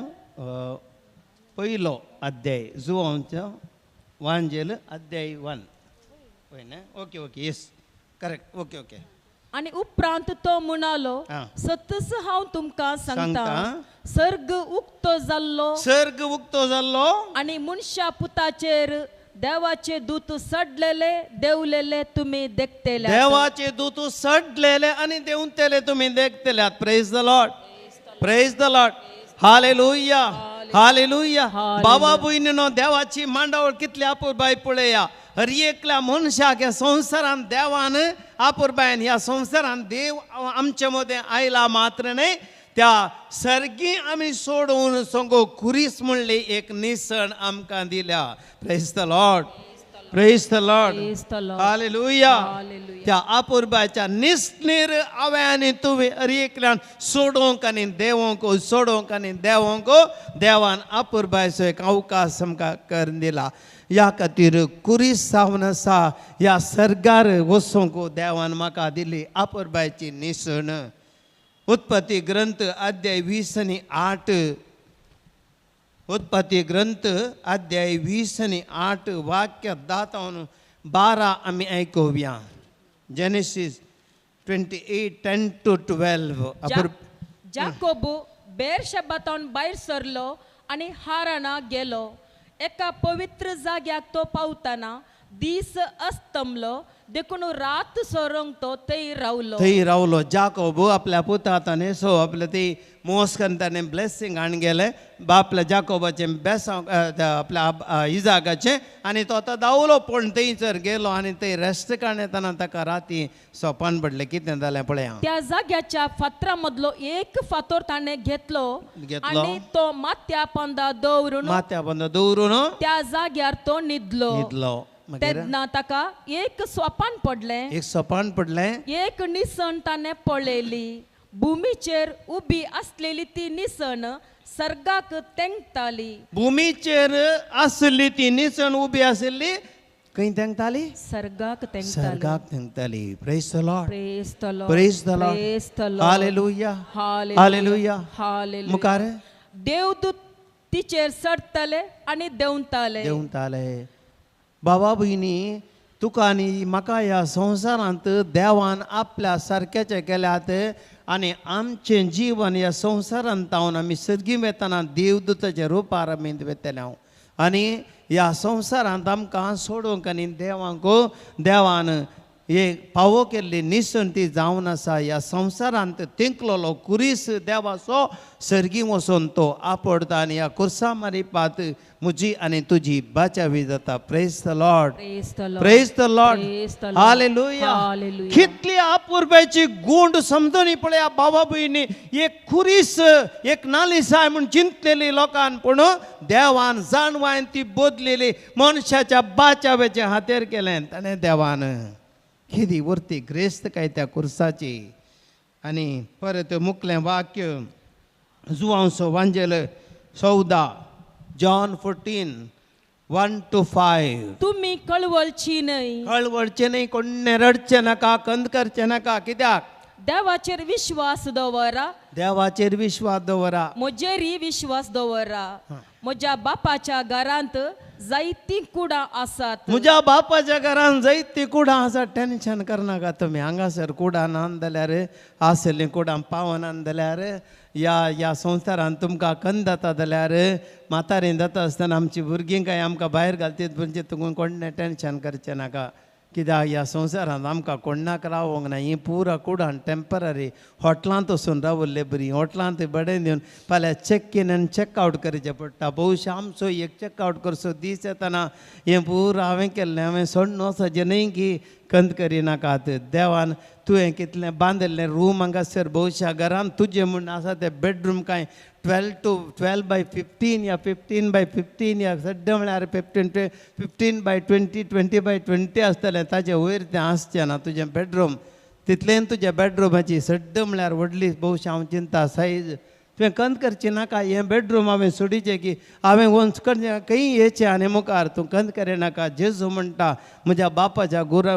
पयलो अध्याय जुवांचो वांजेल अध्याय 1. Okay okay yes correct okay okay. आनी उपरांत तो म्हणालो, सतच हांव तुमकां सांगता, सर्ग उक्तो जाल्लो, सर्ग उक्तो जाल्लो आनी मनशा पुताचेर देवाचे दूत सडलेले देवलेले तुमी देखतले. देवाचे दूत सडलेले आनी देंवतले तुमी देखतले. Praise the Lord, praise the Lord, hallelujah, hallelujah. बाबा भयणीनो देवाची मांडावळ कितली आपुरबाय पळया. हर एकल्या मनशाक ह्या संवसारान देवान आपुरबायन ह्या संवसारान देव आमचे मदें आयला मात्र न्हय, त्या सर्गी आमी सोडून संगो खुरीस म्हणली एक निसण आमकां दिल्या. Praise the Lord, praise the Lord, hallelujah. त्या आपुरबायच्या निसणीर हांवें आनी तुवें हर एकल्यान सोडोवंक आनी देवोंक, सोडोवंक आनी देवोंक देवान आपुरबायचो एक अवकाश आमकां करून दिला. ह्या खातीर खुरीस जावन आसा ह्या सर्गार वचूंक देवान म्हाका दिली आपुरबायची निसण. उत्पत्ती ग्रंथ अध्याय 20 आणि 8. उत्पत्ती ग्रंथ अध्याय 20 आणि 8 वाक्य 10 12 आमी आयकुया. Genesis 28 10 to 12. जाकोब बेरशेबातावन भायर सरलो आनी हाराना गेलो. एका पवित्र जाग्याक तो पावतना दीस अस्तमलो, देखून रात सोरोंक तो थंय रावलो. थंय रावलो. जाकोब आपल्या पुतान सो आपल्या ती मोस करून ताणें ब्लेसींग हाडून गेलें बापल्या जाकोबाचें बेसांव आपल्या इजागाचें, आनी तो आतां धांवलो पूण थंयसर गेलो आनी थंय रेस्ट काडून येतना ताका राती सोपान पडलें. कितें जालें पळया. त्या जाग्याच्या फातरा मदलो एक फातर ताणें घेतलो आनी तो माथ्या पोंदा दवरून, माथ्या पोंदा दवरून त्या जाग्यार तो न्हिदलो. न्हिदलो. तेन्ना ताका एक सोपान पडलें, एक सोपान पडलें, एक निसण ताणें पळयली. भुमीचेर उबी आसलेली ती निसण सर्गाक तेंकताली. भुमीचेर आसली ती निसण उबी आसली, खंय तेंकताली? सर्गाक तेंकताली, सर्गाक तेंकताली. Praise the Lord, praise the Lord, praise the Lord, praise the Lord, hallelujah, hallelujah. मुखार देवदूत तिचेर चडटाले आनी देंवताले, देंवताले. बाबा भयणी तुका आनी म्हाका ह्या संवसारांत देवान आपल्या सारक्याचें केल्यात आनी आमचें जीवन ह्या संवसारांत जावन आमी सर्गी वेतना देवदूताच्या रुपार आमी वेतले. हांव आनी ह्या संवसारांत आमकां सोडूंक आनी देवांक देवान एक पावो केल्ली निसणती जावन आसा. ह्या संवसारांत तेंकलोलो कुरीस देवाचो सर्गी वचून तो आपडता आनी ह्या कुर्सा मारिपात म्हजी आनी तुजी बाचावी जाता. Praise the Lord, praise the Lord, hallelujah. कितली अपुरबायची गुंड समजून पळया बाबा भयणी, एक खुरीस एक नालिसाय म्हूण चिंतलेली लोकान, पूण देवान जाणवायन ती बदलेली मनशाच्या बाचाव्याचे हातेर केलें ताणें देवान. केदी वरती ग्रेस्त काय त्या कुर्साची. आनी परत मुकलें वाक्य जुवांसो वांजेल 14, जॉन 14 1 to 5. तुमी कळवळची न्हय, कळवळचे न्हय, कोण्णें रडचें नाका, कंद करचें नाका. कित्याक? देवाचेर विश्वास दवरा, देवाचेर विश्वास दवरा, म्हजेरय विश्वास दवरा. म्हज्या बापाच्या घरांत जायतीं कुडां आसात, म्हज्या बापाच्या घरांत जायतीं कुडां आसात. टेन्शन करनाका तुमी. हांगासर कुडां ना जाल्यार आसलीं कुडां पावना जाल्यार ह्या ह्या संवसारांत तुमकां कंद जाता जाल्यार म्हातारी जाता आसतना आमची भुरगीं काय आमकां भायर घालतीत म्हणजे तुमकां कोण्णें टेन्शन करचें नाका. कित्याक ह्या संवसारांत आमकां कोण्णाक रावोंक ना. ही पुरा कुडान टेंपररी हॉटलांत वचून रावल्ले बरी. हॉटलांत बडें दिवन फाल्यां चॅक इन आनी चॅक आवट करचें पडटा. भोवशा आमचो एक चॅक आवट करचो दीस येतना हें पुरा हांवें केल्लें, हांवें सोडून वचचें न्हय की कंद करिनाकात. देवान तुवें कितलें बांदिल्लें रूम हांगासर भोवशा घरान तुजें म्हूण आसा तें बेडरूम कांय 12 by 15 या 15 by 15 या सड्डे म्हळ्यार 15 by 20, 20 by 20 आसतलें. ताजे वयर तें आसचें ना तुजें बेडरूम. तितलें तुज्या बेडरुमाची सड्डे म्हळ्यार व्हडली भोवशा हांव चिंता सायज. तुवें कंद करची नाका. हें बेडरूम हांवें सोडीचें की हांवें वच करचें खंय येचें आनी मुखार तूं कंद करिनाका. जेजू म्हणटा म्हज्या बापाच्या गुरा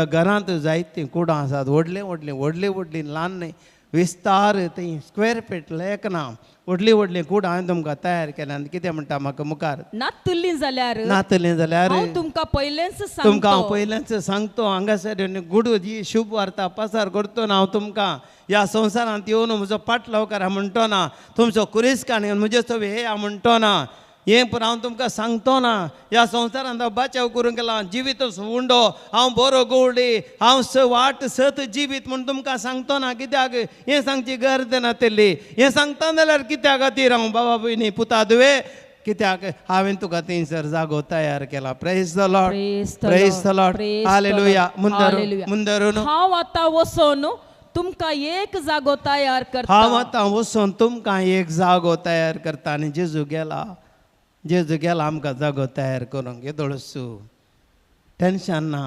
घरांत जायतीं कुडां आसात, व्हडलीं व्हडलीं व्हडलीं व्हडलीं, ल्हान न्हय, विस्तार थंय स्क्वेर फीट लेखना, व्हडलीं व्हडलीं कुडां हांवें तुमकां तयार केल्या. आनी कितें म्हणटा म्हाका मुखार? नातली जाल्यार, नातली जाल्यार हांव तुमकां पयलेंच सांगतो, तुमकां हांव पयलेंच सांगतो. हांगासर गुडू जी शुभ वार्ता पसार करतो ना हांव तुमकां. ह्या संवसारांत येवन म्हजो पाटलाव करा म्हणटो ना, तुमचो कुरीस काणी म्हजे सवे हे म्हणटो ना, हें पूण हांव तुमकां सांगतो ना. ह्या संवसारांत हांव बाचाव करूंक गेला, जिवीत उंडो हांव बरो गवळी, हांव स वाट सत जिवीत म्हूण तुमकां सांगतो ना. कित्याक हें सांगची गरज नातिल्ली. हें सांगता जाल्यार कित्या खातीर हांव बाबा भयणी पुता दुवे, कित्याक हांवें तुका थंयसर जागो तयार केला. Praise the Lord, praise the Lord, hallelujah. मुंदरून हांव आतां वचून तुमकां एक जागो तयार करता, हांव आतां वचून तुमकां एक जागो तयार करता. आनी जेजू गेला, जेजू गेला आमकां जागो तयार करूंक. येदोळसू टेन्शन ना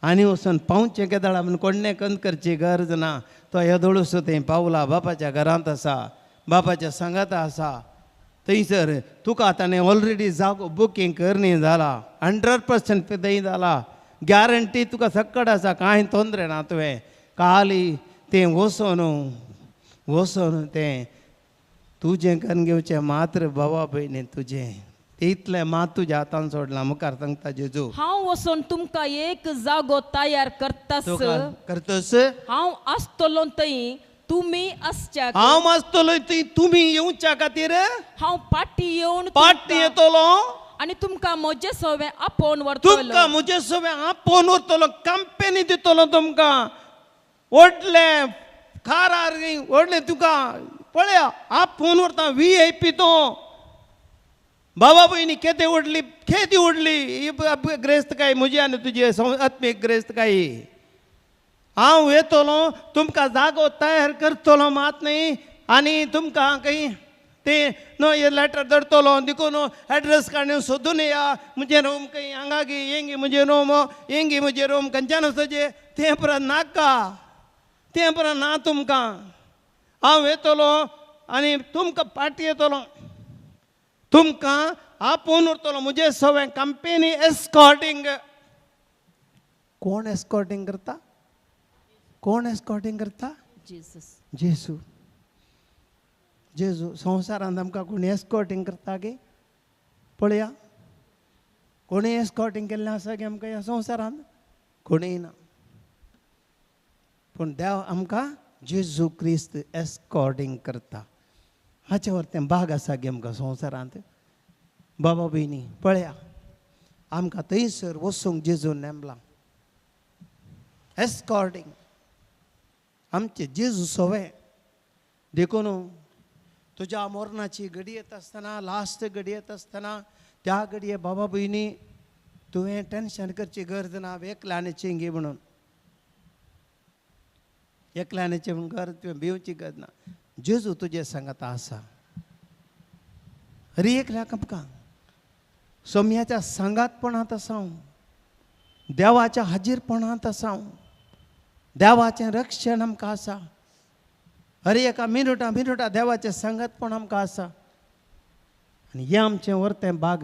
आनी वचून पावचें केदळा म्हूण कोण्णें कंद करची गरज ना. तो येदोळसू थंय पावला, बापाच्या घरांत आसा, बापाच्या सांगाता आसा. थंयसर तुका ताणें ऑलरेडी जागो बुकींग करणी जाला, 100% थंय जाला, गॅरंटी तुका सक्कड आसा, कांय तोंदरे ना तुवें. काली तें वचून वचून तें तुजें करून घेवचें मात्र बाबा भयणी तुजें इतलें मात तुज्या हातान सोडलां. मुखार सांगता जेजू, हांव वचून तुमकां एक जागो तयार करतास, करतस हांव आसतलो थंय तुमी आसच्या, हांव आसतलो थंय तुमी येवच्या खातीर हांव पाटी येवन पाटी येतलो आनी तुमकां म्हजे सवें आपोवन व्हरतलो, तुमकां म्हजे सवें आपोवन व्हरतलो, कंपेनी दितलो तुमकां, व्हडलें खारार व्हडलें तुका पळया आपोवन व्हरता, VIP तो. बाबा भयणी केदी व्हडली, केदी व्हडली ही ग्रेस्तकाय म्हजी आनी तुजी आत्मीक ग्रेस्तकाय. हांव येतलो तुमकां जागो तयार करतलो मात न्हय, आनी तुमकां खंय तें न्हय हे लेटर धरतलो देखून एड्रेस काडून सोदून या म्हजें रूम खंय हांगा गी हेंगी म्हजें रूम, हेंगी म्हजें रूम खंयच्यान वचचें तें परत नाका, तें परत ना तुमकां. हांव येतलो आनी तुमकां पाटी येतलो, तुमकां आपोवन उरतलो म्हजें सगळें कंपेनी एस्कॉर्टिंग. कोण एस्कॉर्टिंग करता? कोण एस्कॉर्टिंग करता? जेजू. जेजू. जेजू संवसारांत आमकां कोण एस्कॉर्टिंग करता गे? पळया कोणें एस्कॉर्टिंग केल्लें आसा गे आमकां ह्या संवसारांत? कोणूय ना. पूण देव आमकां जेजू क्रिस्त एस्कॉर्टिंग करता. हाचे वर तें बाग आसा गे आमकां संवसारांत. बाबा भयणी पळया आमकां थंयसर वचूंक जेजून नेमलां एस्कॉर्टिंग आमचे जेजू सवे. देखून तुज्या मरणाची घडी येता आसतना लास्ट घडी येता आसतना त्या घडये बाबा भयणी तुवें टेंशन करची गरज ना एकल्याने चिंगी म्हणून एकल्याने म्हूण गरज तुवें भिवची गरज ना. जेजू तुजे सांगात आसा. हरी एकल्याक आमकां सोम्याच्या सांगातपणांत आसा हांव, देवाच्या हाजीरपणांत आसा हांव, देवाचें रक्षण आमकां आसा. हर एका मिनुटा मिनुटा देवाचें सांगातपण आमकां आसा. आनी हें आमचें व्हरतें बाग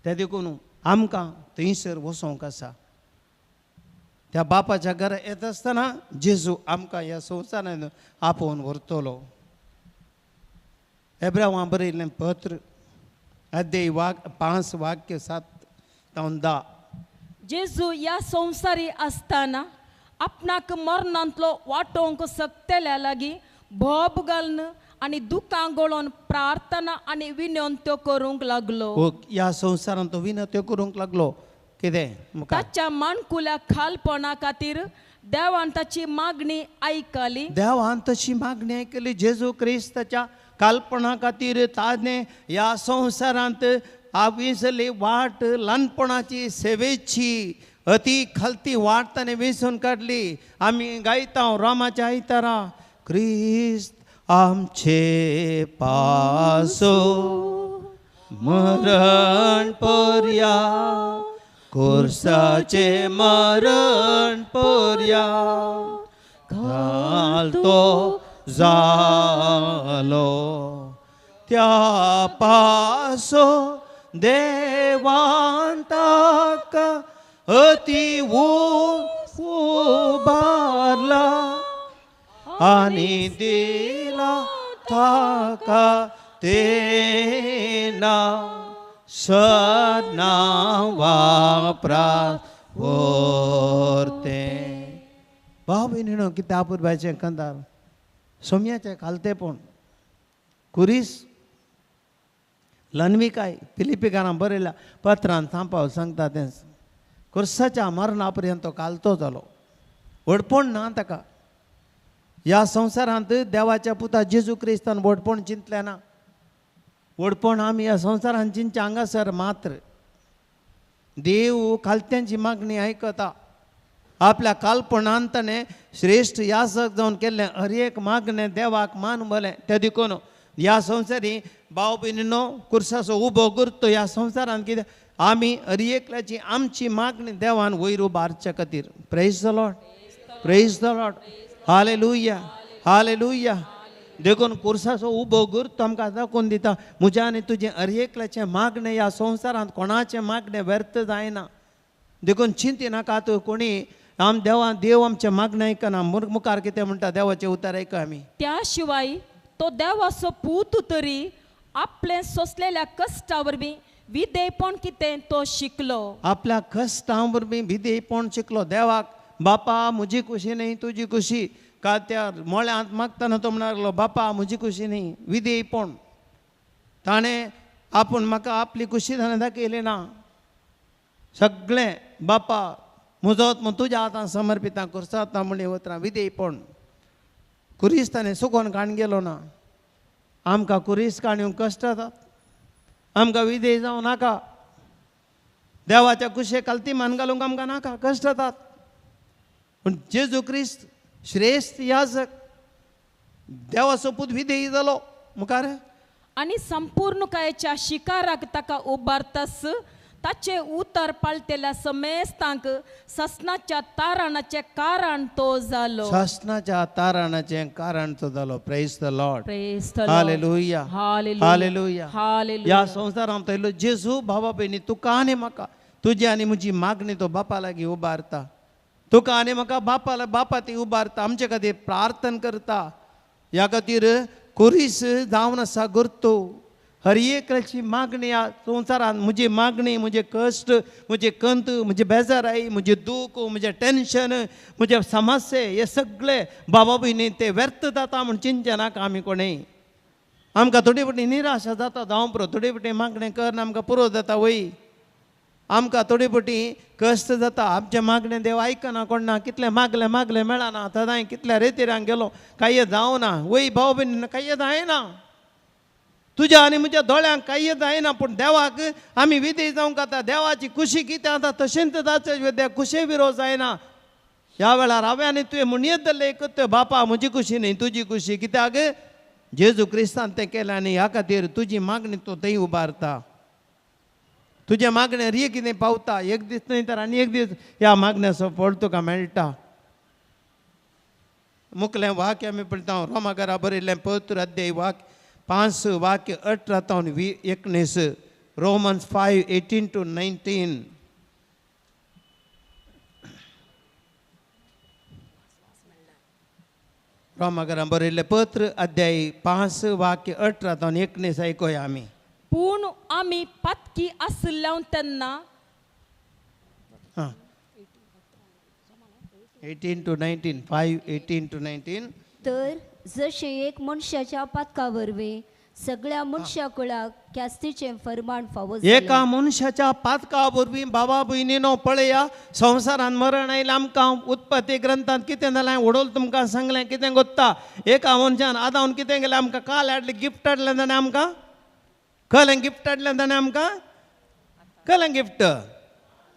तें देखून आमकां थंयसर वचोंक आसा. त्या बापाच्या घरा येता आसतना जेजू आमकां ह्या संवसारान आपोवन व्हरतलो. एब्रावां बरयल्लें पत्र अध्याय 5 वाक्य 7 तावन 10. जेजू ह्या संवसारी आसतना आपणाक मरणांतलो वाटोवंक शकतल्या लागीं भोब घालून आनी दुकां गळोवन प्रार्थना आनी विनवण्यो करूंक लागलो. ह्या संवसारांत तो विनवण्यो करूंक लागलो. कितें ताच्या माणकुल्या खालपणा खातीर देवान ताची मागणी आयकली. देवान तशी मागणी आयकली. जेजू क्रिस्ताच्या कालपणा खातीर ताणें ह्या संवसारांत विसरली वाट, ल्हानपणाची सेवेची अती खालती वाट ताणें वेंचून काडली. आमी गायता रामाच्या आयतारा क्रिस्त आमचे पासो मरण पर्या कोर्साचे मरण पर्या घालतो जालो त्या पासो देवान ताका अति उबारला आनी दिला ताका तेना सदनावा प्रावर्ते. भाव भयणीनो कितें आपुरबायचें कंदार सोम्याचें खालतेपण कुरीस लनविकाय फिलिपिकारां बरयल्या पत्रान थांपाव सांगता तें कुर्साच्या मरणा पर्यंत तो कालतो जालो. व्हडपण ना ताका ह्या संवसारांत. देवाच्या पुता जेजू क्रिस्तान व्हडपण चिंतलें ना. व्हडपण आमी ह्या संवसारांत चिंतचें हांगासर मात्र. देव खालत्यांची मागणी आयकता. आपल्या कालपणान ताणें श्रेश्ठ यासक जावन केल्लें हर एक मागणें देवाक मान बलें. तें देखून ह्या संवसारी भाव भयणीनो कुर्साचो उबो करतो ह्या संवसारांत कितें आमी हर एकल्याची आमची मागणी देवान वयर उबारचे खातीर. Praise the Lord, praise the Lord, hallelujah, hallelujah. देखून कुर्साचो उबो करतो आमकां दाखोवन दिता म्हज्या आनी तुजें हर एकल्याचें मागणें ह्या संवसारांत कोणाचें मागणें व्यर्थ जायना. देखून चिंतिनाकात कोणी आम देवा देव आमचें मागणें आयकना. मुखार कितें म्हणटा देवाचें उतर आयक आमी. त्या शिवाय तो देवाचो पूत तरी आपलें सोंसलेल्या कश्टा वरवीं विधेयपण कितें तो शिकलो. आपल्या कश्टां वरवीं विधेयपण शिकलो. देवाक बापा म्हजी खुशी न्ही तुजी खुशी का त्या मळ्यांत मागतना तो म्हणा लागलो बापा म्हजी खुशी न्ही विधेयपण. ताणें आपूण म्हाका आपली खुशी ताणें दाखयली ना. सगळें बापा म्हजो तुज्या हातान समर्पिता कुर्सांत म्हणली उतरां विधेयपण. कुरीस ताणें सुकोन काण गेलो ना. आमकां कुरीस काण कश्ट जातात. आमकां विधेय जावं नाका. देवाच्या कुशे खालती मान घालूंक आमकां नाका, कश्ट जातात. पूण जेजू क्रिस्त श्रेश्ठ याजक देवाचो पूत विधेयी जालो. मुखार आनी संपूर्णकायेच्या शिकाराक ताका उबारतास ताचे उतर पाळटेल्या समेस्तांक ससनाच्या तारणाचें कारण तो जालो. ससनाच्या तारणाचें कारण तो जालो. Praise the Lord, praise the Lord, hallelujah, hallelujah. ह्या संवसारांत आयलो जेजू भावा भयणी तुका आनी म्हाका तुजी आनी म्हजी मागणी तो बापा लागीं उबारता. तुका आनी म्हाका बापाला बापा ती उबारता. आमचे खातीर प्रार्थना करता. ह्या खातीर कुरीस जावन आसा गुर्तो. हर एकल्याची मागणी ह्या संवसारांत म्हजी मागणी म्हजे कश्ट म्हजे कंत म्हजे बेजाराय म्हजें दूख म्हजें टेंशन म्हजें समस्ये हे सगळे बाबा भयणी ते व्यर्थ जाता म्हूण चिंतचे नाका. आमी कोणें आमकां थोडी फावटी निराशा जाता जावं पुरो, थोडी फावटी मागणें कर आमकां पुरो जाता वय, आमकां थोडी फावटी कश्ट जाता, आमचें मागणें देव आयकना कोण ना, कितलें मागलें मागलें मेळना, सदांय कितल्या रेतिरांक गेलो कांय जावना वय भाव भयणी, कांय जायना तुज्या आनी म्हज्या दोळ्यांक कांय जायना, पूण देवाक आमी विधी जावंक आतां देवाची खुशी कितें आतां तशेंच जाचें खुशे विरोध जायना. ह्या वेळार हांवें आनी तुवें म्हणयेत जालें एक बापा म्हजी खुशी न्ही तुजी खुशी, कित्याक जेजू क्रिस्तान तें केलें आनी ह्या खातीर तुजी मागणी तूं थंय उबारता, तुज्या मागण्यार एक कितें पावता, एक दीस न्हय तर आनी एक दीस ह्या मागण्याचो फळ तुका मेळटा. मुखलें वाक्य आमी पळयता रोमाघरा बरयल्लें पत्र अध्याय वाक्य 5 वाक्य 18 तावन 19, रोमन्स 5:18 to 19. रोमाघरा बरयल्लें पत्र अध्याय 5 वाक्य 18 तावन 19 आयकुया आमी. पूण आमी पातकी आशिल्ल्यान तेन्ना 18 to 19, 5:18 to 19. तर जशें एक मनशाच्या पातका वरवीं सगळ्या मनशा कुळाक ख्यास्तीचें फरमाण फावो जालें. एका मनशाच्या पातका वरवीं बाबा भयणीनो पळया संवसारान मरण आयलें आमकां. उत्पत्ती ग्रंथांत कितें जालें वडोल तुमकां सांगलें कितें गोत्ता, एका मनशान आदावन कितें केलें आमकां काल हाडलें गिफ्ट हाडलें ताणें आमकां, कलें गिफ्ट हाडलें ताणें आमकां, कलें गिफ्ट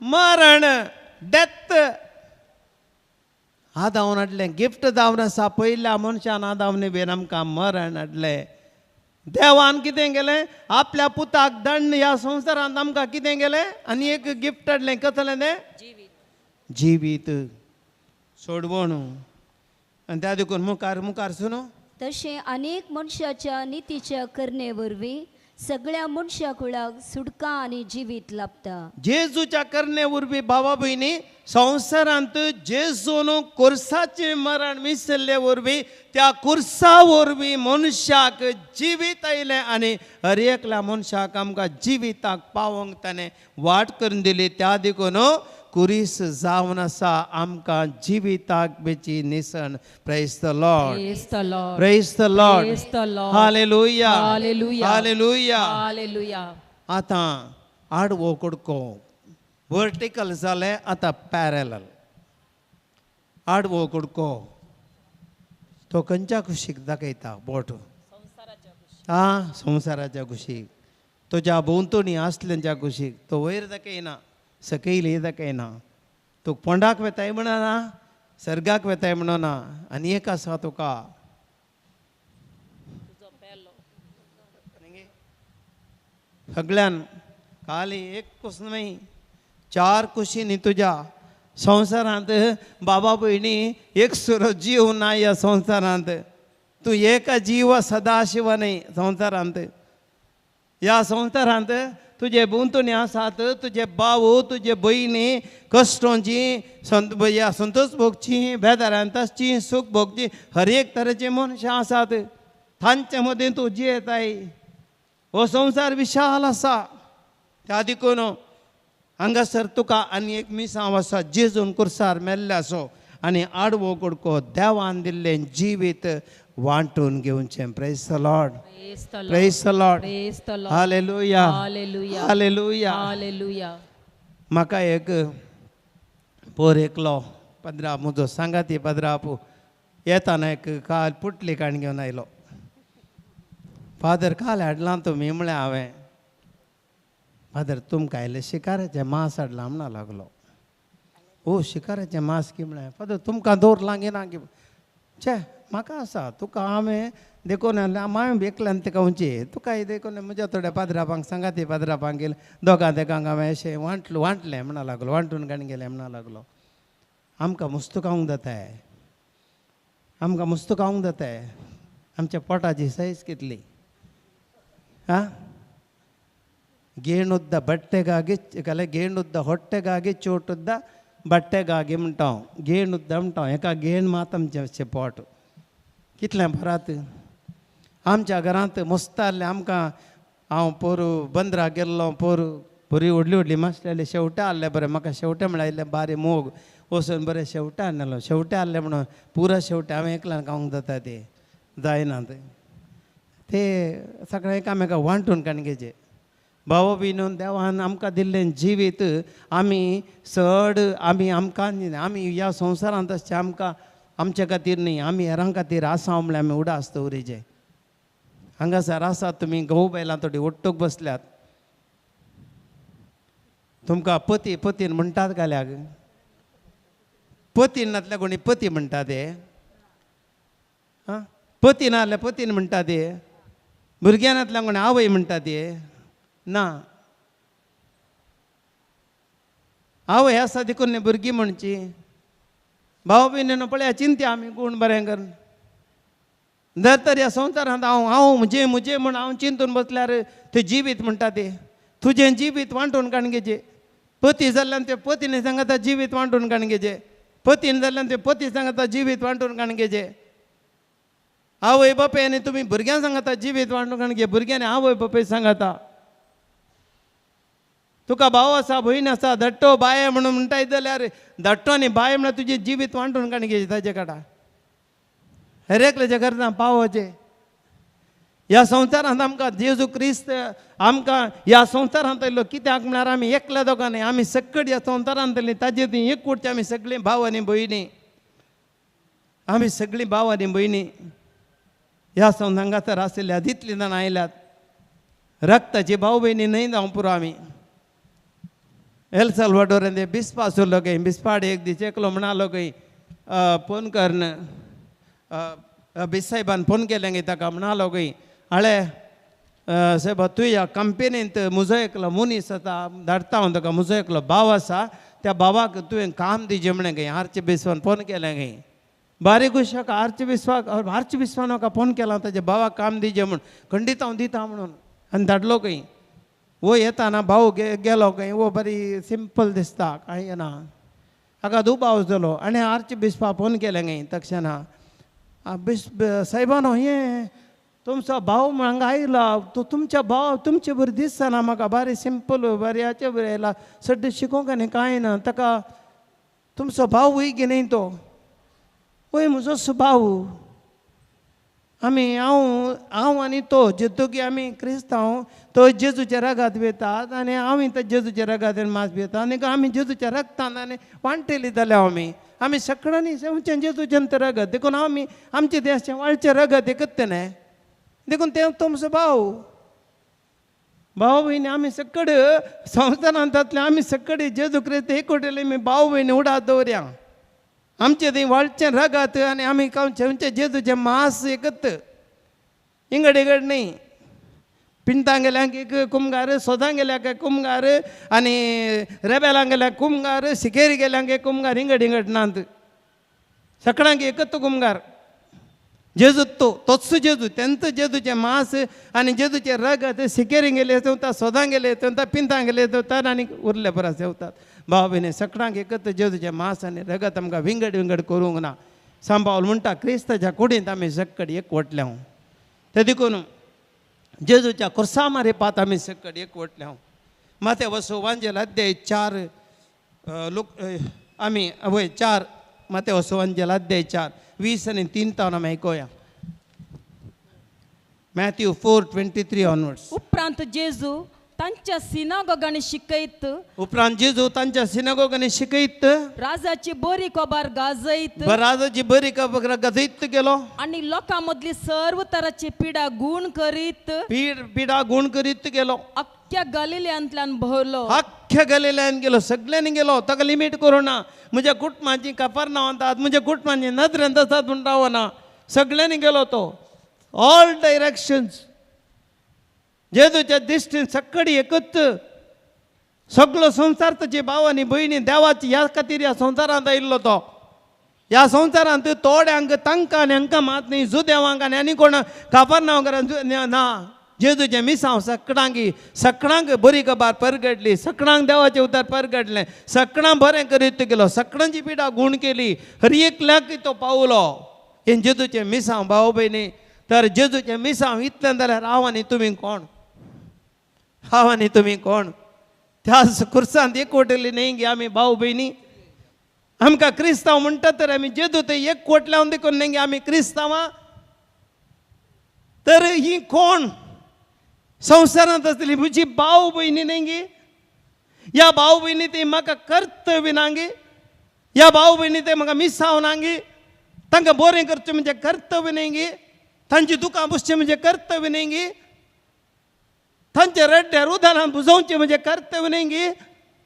मरण डेथ आदावन हाडलें गिफ्ट जावन आसा. पयल्या मनशान आदावन बेन आमकां मरण हाडलें. देवान कितें केलें आपल्या पुताक दंड ह्या संवसारांत आमकां कितें केलें आनी एक गिफ्ट हाडलें, कसलें तें जिवीत सोडवण. आनी त्या देखून मुखार मुखार सुनो तशें अनेक मनशाच्या नितीच्या करणे वरवीं सगळ्या मनशा कुळाक सुटका आनी जिवीत लाभता. जेजूच्या करणे वरवीं बाबा भयणी संवसारांत जेजून कुर्साचें मरण मिसल्ले वरवीं त्या कुर्सा वरवीं मनशाक जिवीत आयलें आनी हर एकल्या मनशाक आमकां जिविताक पावोवंक ताणें वाट करून दिली. त्या देखून कुरीस जावन आसा आमकां जिविताक बेची निसण. Praise the Lord, praise the Lord, hallelujah, hallelujah. आतां आडवो कुडको वर्टिकल जालें, आतां पॅरलल आडवो कुडको तो खंयच्या कुशीक दाखयता बोट, आं संवसाराच्या कुशीक, तुज्या भोंवतणी आसल्यांच्या कुशीक तो वयर दाखयना, सकयल दाखयना, तूं पोंडाक वेताय म्हणना, सर्गाक वेताय म्हणना, आनी एक आसा तुका सगळ्यान खाली एक कूस न्हय 4 कुशींनी तुज्या संवसारांत बाबा भयणी एक सुरो जीव ना ह्या संवसारांत, तूं एक जीव सदाशिव न्हय संवसारांत. ह्या संवसारांत तुजे भोंवतणी आसात तुजे भाव तुजे भयणी कश्टोंची संतोष भोगची, बेदारांत आसची, सूख भोगची, हर एक तरेचे मनशां आसात, तांचे मदीं तूं जियेताय. हो संवसार विशाल आसा, त्या देखून हांगासर तुका आनी एक मिसांव आसा जेजून कुर्सार मेल्ले आसो आनी आडवो कुडको देवान दिल्लें जिवीत वांटून घेवचें. Praise the Lord, praise the Lord, hallelujah, hallelujah. म्हाका एक पोर एकलो पदरा म्हजो सांगाती पदराप येताना एक काल पुटली काण घेवन आयलो. फादर काल हाडलां तुमी म्हळें हांवें, फादर तुमकां आयलें शिकाराचें मांस हाडलां म्हणा लागलो. ओ शिकाराचें मांस की म्हळें, फादर तुमकां दवरलां गी ना की, छे म्हाका आसा तुका हांवें देखून हांवें एकल्यान तुका उंची तुका देखून म्हज्या थोड्या पाद्रापांक सांगाती पाद्रापांक गेलें दोगां तेगांक हांवें अशें वांटलो वांटलें म्हणा लागलो, वांटून काणी गेलें म्हणा लागलो. आमकां मुस्त खावंक जाताय, आमकां मुस्त खावंक जाताय, आमच्या पोटाची सायज कितली आं, ಗೇಣುದ್ದ ಬಟ್ಟೆಗಾಗಿ ಕಲೆ ಗೇಣುದ್ದ ಹೊಟ್ಟೆಗಾಗಿ ಚೋಟುದ್ದ ಬಟ್ಟೆಗಾಗಿ म्हणटा हांव, गेणुद्द म्हणटा हांव, हेका गेण मात आमचें पोट कितलें भरात. आमच्या घरांत मस्त आहलें आमकां, हांव पोरू बंदराक गेल्लो, पोरू बरी व्हडली व्हडली मासलेली शेवटां आहले बरें, म्हाका शेवटें म्हळ्यार इल्लें बारी मोग, वचून बरें शेवटां हाडलेलो, शेवटें आहलें म्हणून पुरा शेवटें हांवें एकल्यान खावंक जाता तें जायना तें. ते सगळें एकामेका वांटून काडून घेवचें. भाव भयणीन देवान आमकां दिल्लें जिवीत आमी चड आमी आमकां आमी ह्या संवसारांत आसचें आमकां आमच्या खातीर न्ही, आमी हेरां खातीर आसा म्हणल्यार आमी उडास दवरिचें. हांगासर आसात तुमी घोव बायलां थोडी ओट्टूक बसल्यात, तुमकां पती पतीन म्हणटात घाल्याक, पतीन नासल्यार कोणी पती म्हणटा ते, आं पती नासल्यार पतीन म्हणटा ते, भुरग्यां नासल्यार कोणी आवय म्हणटा ते ना. आवय आसा देखून न्ही भुरगीं म्हणची. भाव भयणीनो पळया चिंत्या आमी कोण बरें कर जर तर ह्या संवसारांत हांव हांव म्हजें म्हजें म्हूण हांव चिंतून बसल्यार तें जिवीत म्हणटा तें तुजें जिवीत वांटून काडून घेवचें. पती जाल्ल्यान ते पतीन सांगता जिवीत वांटून काडून घेवचें, पतीन जाल्ल्यान ते पती सांगता जिवीत वांटून काडून घेवचें. आवय बापाय आनी तुमी भुरग्यां सांगता जिवीत वांटून काडून घे, भुरग्यांनी आवय बापाय सांगता. तुका भाव आसा भयण आसा धाडटो बाये म्हणून म्हणटाय जाल्यार धाडटो आनी बाय म्हणल्यार तुजें जिवीत वांटून काडून घेवचें ताजे काडा. हर एकल्याच्या गरजां पावोवचें. ह्या संवसारांत आमकां जेजू क्रिस्त आमकां ह्या संवसारांत आयलो कित्याक म्हळ्यार आमी एकल्या दोगां न्ही, आमी सकट ह्या संवसारांत आयली ताजे ती एकूटची आमी सगळीं भाव आनी भयणी, आमी सगळीं भाव आनी भयणी ह्या संवसारांत आशिल्ल्या तितलीं जाणां आयल्यात. रक्ताची भाव भयणी न्हय जावं पुरो आमी. एल साल्वाडोर ते बिस्पा आसलो खंय, बिस्पाड एक दीस एकलो म्हणालो खंय फोन करन बिसाहेबान फोन केलें गे ताका म्हणालो खंय हाळे सायबा तूं ह्या कंपनींत म्हजो एकलो मनीस आसा धाडटा हांव ताका, म्हजो एकलो भाव आसा त्या भावाक तुवें काम दिजें म्हणें खंय. आर्च बिस्पान फोन केलें खंय, बारीक उशाक आर्च बिस्पाक आर्च बिस्पान म्हाका फोन केला ताच्या भावाक काम दिजें म्हूण, खंडीत हांव दिता म्हणून आनी धाडलो खंय. वो येताना भाव गेलो खंय, वो बरी सिंपल दिसता कांय ना, हाका दुबाव जालो आनी आर्च बिस्पा फोन केलें खंय तक्षणा, सायबानो हें तुमचो भाव हांगा आयला तो तुमच्या भाव तुमचे बरें दिसना म्हाका, बारी सिंपल बारी हाचे बरें आयला, सड्ड शिकोवंक न्ही कांय ना, ताका तुमचो भाव वय की न्ही तो वय म्हजो भाव. आमी हांव हांव आनी तो जेतुकी आमी क्रिस्तांव, तो जेजूच्या रगात पितात आनी आमी त्या जेजूच्या रगात मास पिता आनी आमी जेजूच्या रगतान आनी वांटेली जाल्या आमी आमी सगळ्यांनी आमचें जेजूचें तें रगत देखून आमी आमचें देशाचें वाळचें रगत एकच न्हय, देखून तें तुमचो भाव. भाव भयणी आमी सकड संवसारांतले आमी सकड जेजू क्रिस्त एकवटेले आमी भाव भयणी उडात दवरया, आमचें थंय वाळचें रगत आनी आमी आमचें जेजूचें मास एकत इंगड इंगड न्ही. पिंतां गेल्याक एक कुमगार, सोदां गेल्याक एक कुमगार आनी रेबेलां गेल्याक कुमगार, सिकेरी गेल्यांक एक कुमगार, इंगड इंगड नात, सगळ्यांक एकच कुमगार जेजू तो तोच जेजू, तेंच जेजूचें मास आनी जेजूचें रगत सिकेरी गेले जेवता, सोदां गेले जेवता, पिंतां गेले जेवतात आनी उरले परस जेवतात. भाव भयणी सगळ्यांक एकच जेजूचें मास आनी रगत आमकां विंगड विंगड करूंक ना. सांबावल म्हणटा क्रिस्ताच्या कुडींत आमी सकड एकवटल्या ते देखून जेजूच्या खुर्सा मारिपात आमी सकड एकवटल्या. माते वसो वांजेल अध्याय 4 लोक आमी वय 4 माते वसो वांजेल अध्याय 4 20 आनी 3 तावन आमी आयकोया. Matthew 4:23 onwards. उपरांत जेजू तांच्या सिनागोगांनी शिकयत, उपरांत जेजू तांच्या सिनागोगांनी शिकयत, राजाची बरी खबर गाजयत, राजाची बरी खबर गाजयत गेलो आनी लोकां मदली सर्व तराची पिडा गुण करीत, पिडा गुण करीत गेलो, अख्ख्या गलिल्यांतल्यान भरलो, अख्ख्या गलिल्यांत गेलो, सगळ्यांनी गेलो, ताका लिमीट करूं ना, म्हज्या कुटुंबाची काफरनांवांत आसात, म्हज्या कुटुंबाची नदरेंत आसात म्हूण रावना, सगळ्यांनी गेलो तो ऑल डायरेक्शन्स. जेजूच्या दिश्टीन सकडी एकच सगळो संवसार ताचे भाव आनी भयणी देवाची ह्या खातीर ह्या संवसारांत आयिल्लो तो. ह्या संवसारांत थोड्यांक तांकां आनी हांकां मात न्ही, जुदेवांक आनी आनी कोण काफरनांव ना, जेजूचें मिसांव सगळ्यांक सगळ्यांक बरी खबर परगडली, सगळ्यांक देवाचें उतर परगडलें, सगळ्यांक बरें करीत गेलो, सगळ्यांची पिडा गूण केली, हर एकल्याक तो पावलो. हें जेजूचें मिसांव भाव भयणी. तर जेजूचें मिसांव इतलें जाल्यार हांव आनी तुमी कोण, हांव आनी तुमी कोण? त्या खुर्सांत एकवटली न्ही गे आमी भाव भयणी. आमकां क्रिस्तांव म्हणटा तर आमी जेजू थंय एकवटल्या देखून न्ही गे आमी क्रिस्तांवां. तर ही कोण संवसारांत आसतली म्हजी भाव भयणी न्ही गे? ह्या भाव भयणी ती म्हाका कर्तव्य ना गे? ह्या भाव भयणी ते म्हाका मिसाव ना गे? तांकां बरें करचें म्हणजे कर्तव्य न्ही गे? तांची दुकां पुसचें म्हणजे कर्तव्य न्ही गे? तांचे रड्ड्यार उदारान बुजोवचें म्हणजे कर्तव्य न्ही गे?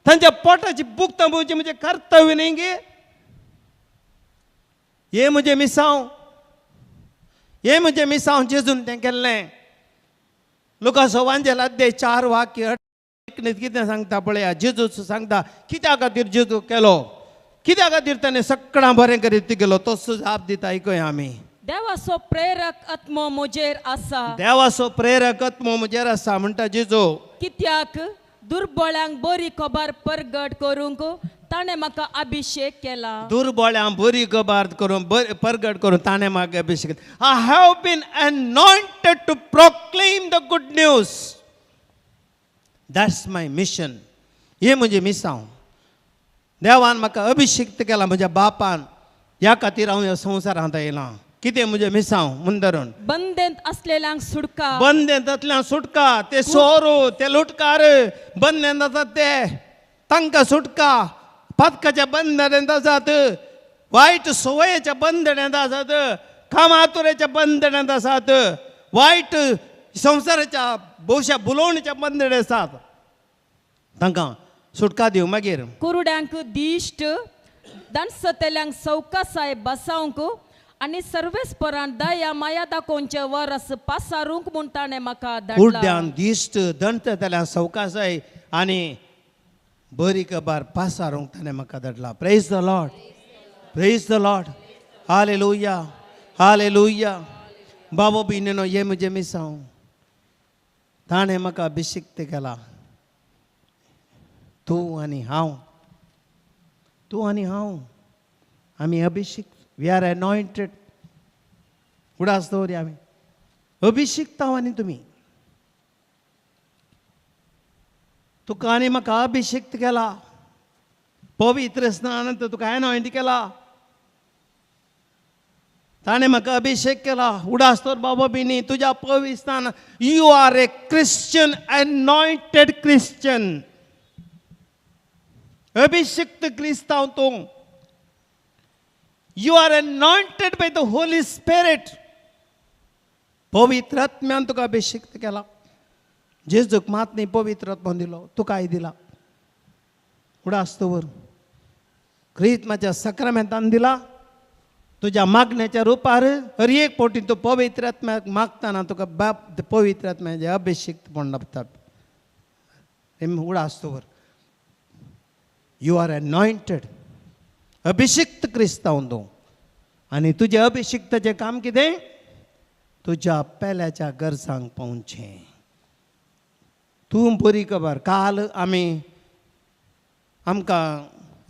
तांच्या पोटाची भूक थांबोवची म्हणजे कर्तव्य न्ही गे? हे म्हजें मिसांव, हे म्हजें मिसांव जेजून तें केल्लें. लुकासो वांजेल अध्याय 4 वाक्य कितें सांगता पळया. जेजू सांगता कित्या खातीर जेजू केलो, कित्या खातीर ताणें सगळां बरें करीत गेलो, तो जाप दिता. आयकया आमी. देवाचो प्रेरक आत्मो म्हजेर आसा, देवाचो प्रेरक आत्मो म्हजेर आसा म्हणटा जेजू. कित्याक दुर्बळ्यांक बरी खबर परगट करूंक ताणें म्हाका अभिषेक केला. दुर्बळ्यांक बरी खबर करून परगट करून ताणें म्हाका अभिषेक. I have been anointed to proclaim the good news. That's my mission. हें म्हजें मिसांव. देवान म्हाका अभिषेक केला म्हज्या बापान, ह्या खातीर हांव ह्या संवसारांत आयलां. कितें म्हजें मिसांव मुंदरून बंदेंत आसलेल्यांक सुटका, बंदेंतल्यान सुटका, ते सोरो ते लुटकार बंदेंत आसात ते तांकां सुटका, पातकाच्या बंधनांत आसात, वायट संवयेच्या बंधनांत आसात, कामातुरेच्या बंधनांत आसात, वायट संवसाराच्या भोवशा बुलोवणीच्या बंधनांत आसात, तांकां सुटका दिवं. मागीर कुरुड्यांक दिश्ट, दानसतेल्यांक सवकासाय बसावंक आनी सर्वेस्परान दया माया दाखोवचें वरस पासारूंक म्हूण ताणें म्हाका धाडला. कुड्ड्यान दिश्ट, दंततेल्यांक सवकासाय आनी बरी खबर पासारूंक ताणें म्हाका धाडला. Praise the Lord, praise the Lord. Hallelujah, hallelujah. बाबा भयणीनो, हे म्हजें मिसांव. ताणें म्हाका अभिषिक्त केला. तूं आनी हांव, तूं आनी हांव आमी अभिषिक्त. We are anointed. उडास दवरया आमी अभिषिक्त हांव आनी तुमी. तुका आनी म्हाका अभिषिक्त केला, पवित्र स्नानांत तुका एनॉयंट केला, ताणें म्हाका अभिषेक केला. उडास तर बाबा बिनी तुज्या पवित्र स्नान. You are a Christian, anointed Christian. अभिषिक्त क्रिस्तांव तूं. You are anointed by the Holy Spirit. पवित्र आत्म्यान तुका अभिषिक्त केला. जेजूक मात न्ही पवित्र आत्मो दिलो, तुकाय दिला. उडास दवर. क्रिस्ताच्या साक्रामेंतान दिला तुज्या मागण्याच्या रुपार. हर एक फावटी तूं पवित्र आत्म्याक मागतना तुका बाप पवित्र आत्म्याचे अभिषिक्त म्हण लाबता. उडास दवर. You are anointed. अभिषिक्त क्रिस्तांव तूं. आनी तुजें अभिषिक्ताचें काम कितें? तुज्या पेल्याच्या गरजांक पावचें. तूं बरी खबर. काल आमी आमकां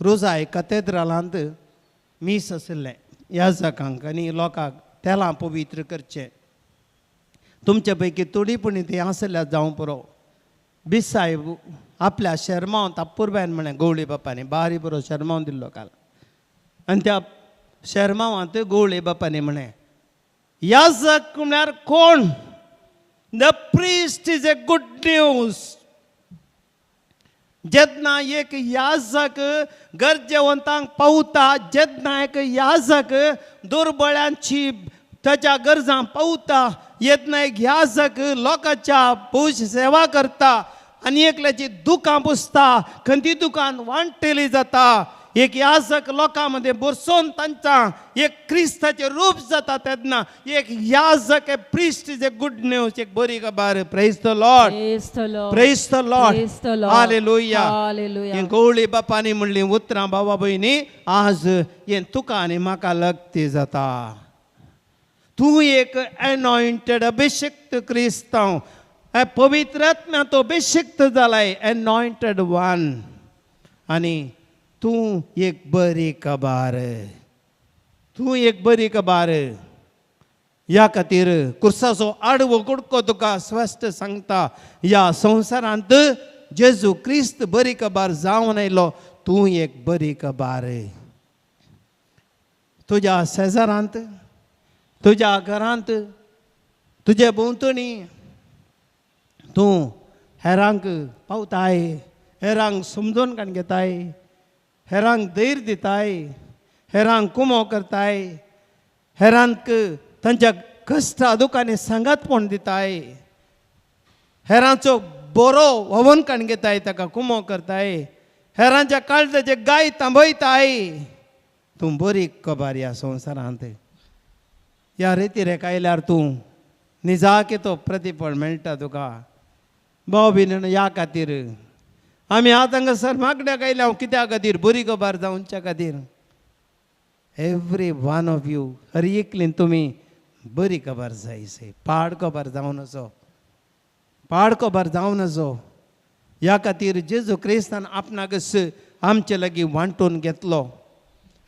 रोजाय कथेद्रालांत मीस आशिल्लें याजकांक आनी लोकांक तेलां पवित्र करचें. तुमचे पैकी थोडी पूण ती आसल्यार जावं पुरो. बिसायब आपल्या शेरमांव तापुरबायन म्हणलें गवळी बापांनी बारी बरो शेरमांव दिल्लो काल. आनी त्या शेरमांवांत गवळी बापांनी म्हणलें याजक म्हळ्यार कोण? The priest is a good news. जेन्ना एक याजक गरजेवंतांक पावता, जेन्ना एक याजक दुर्बळ्यांची ताच्या गरजां पावता, येतना एक याजक लोकांच्या भोवशी सेवा करता आनी एकल्याची दुकां पुसता, खंती दुकान वांटेली जाता. एक याजक लोकां मदें बरसोन तांच्या एक क्रिस्ताचें रूप जाता. तेन्ना एक याजक, a priest is a good news, एक बरी खबर. Praise the Lord, praise the Lord. Hallelujah. हें गवळी बापांनी म्हणलीं उतरां बाबा भयणी आज हें तुका आनी म्हाका लगती जाता. तूं एक एनॉयंटेड अभिषिक्त क्रिस्तांव, पवित्र आत्म्या तो अभिषिक्त जालाय, एनॉयंटेड वन. आनी तूं एक बरी खबर, तूं एक बरी खबर. ह्या खातीर कुर्साचो आडवो कुडको तुका स्पश्ट सांगता, ह्या संवसारांत जेजू क्रिस्त बरी खबर जावन आयलो. तूं एक बरी खबर. तुज्या शेजारांत, तुज्या घरांत, तुजे भोंवतणी तूं हेरांक पावताय, हेरांक समजून काण घेताय, हेरांक धैर्य दिताय, हेरांक कुमो करताय, हेरांक तांच्या कश्टा दुखांनी सांगातपण दिताय, हेरांचो बरो व्होवन काण घेताय, ताका कुमो करताय, हेरांच्या काळजाचे गाय तांबयताय. तूं बरी खबर ह्या संवसारांत. ह्या रिती आयल्यार तूं निजाके तो प्रतिफळ मेळटा तुका. भाव भयणीनो, ह्या खातीर आमी आतां हांगासर मागण्याक आयल्या. हांव कित्या खातीर? बरी खबर जावच्या खातीर. एवरी वन ऑफ you, हर एकलीन तुमी बरी खबर जाय से, पाड खबर जावन नजो, पाड खबर जावन नजो. ह्या खातीर जेजू क्रिस्तान आपणाकच आमचे लागीं वांटून घेतलो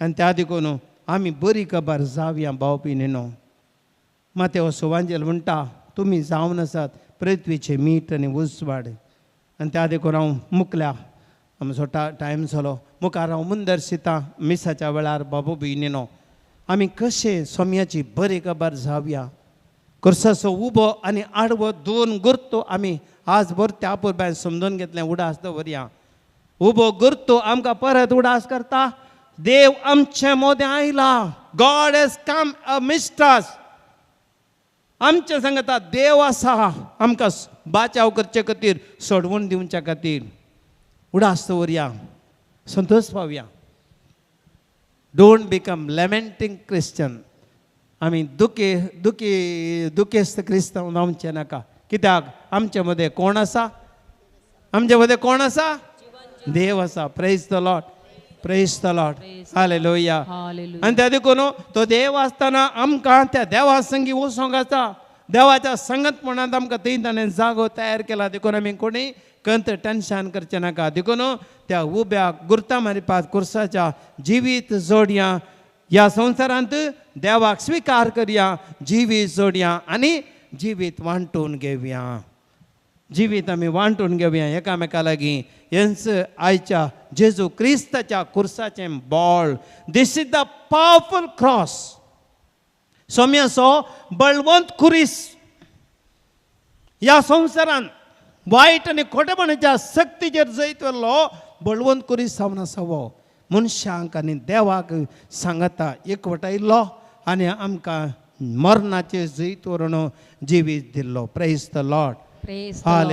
आनी त्या देखून आमी बरी खबर जावया. भाव भयणीनो, मातेव सुवांजेल म्हणटा, तुमी जावन आसात पृथ्वीचें मीठ आनी उजवाड. आनी त्या देखून हांव मुकल्या आमचो टायम जालो, मुखार हांव मुंदर शितां मिसाच्या वेळार. बाबू भयणीनो, आमी कशें सोम्याची बरी खबर जावया. खुर्साचो उबो आनी आडवो दोन गुर्तो आमी आज भर त्या पुरबायन समजून घेतलें. उडास दवरया. उबो गुर्तो आमकां परत उडास करता, देव आमचे मोदें आयला. God has come amidst us. आमचे सांगता देव आसा आमकां बाचाव करचे खातीर, सोडवून दिवच्या खातीर. उडास दवरया, Santosh पावया. Don't become lamenting Christian. आमी दुखे दुखी दुखेस्त क्रिस्तांव जावचें नाका. कित्याक आमचे मदें कोण आसा? आमचे मदें कोण आसा? देव आसा. Praise the Lord, praise the Lord, hallelujah. Hallelujah. आनी त्या देखून तो देव आसतना आमकां त्या देवा संगी वचोंक आसा. देवाच्या संगतपणांत आमकां थंय ताणें जागो तयार केला. देखून आमी कोणी कंत टेंशन करचें नाका. देखून त्या उब्या गुर्ता मारिपात कुर्साच्या जिवीत जोडया. ह्या संवसारांत देवाक स्विकार करया, जिवीत जोडया आनी जिवीत वांटून घेवया. जिवीत आमी वांटून घेवया एकामेका लागीं. हेंच आयच्या जेजू क्रिस्ताच्या कुर्साचें बळ. This is the powerful cross. सोम्याचो बळवंत खुरीस ह्या संवसारांत वायट आनी खोटेपणाच्या सक्तीचेर जैत व्हेल्लो बळवंत खुरीस जावन आसा. हो मनशांक आनी देवाक सांगता एकवटायल्लो आनी आमकां मरणाचेर जैत व्हरून जिवीत दिल्लो. Praise the Lord. Praise the Lord.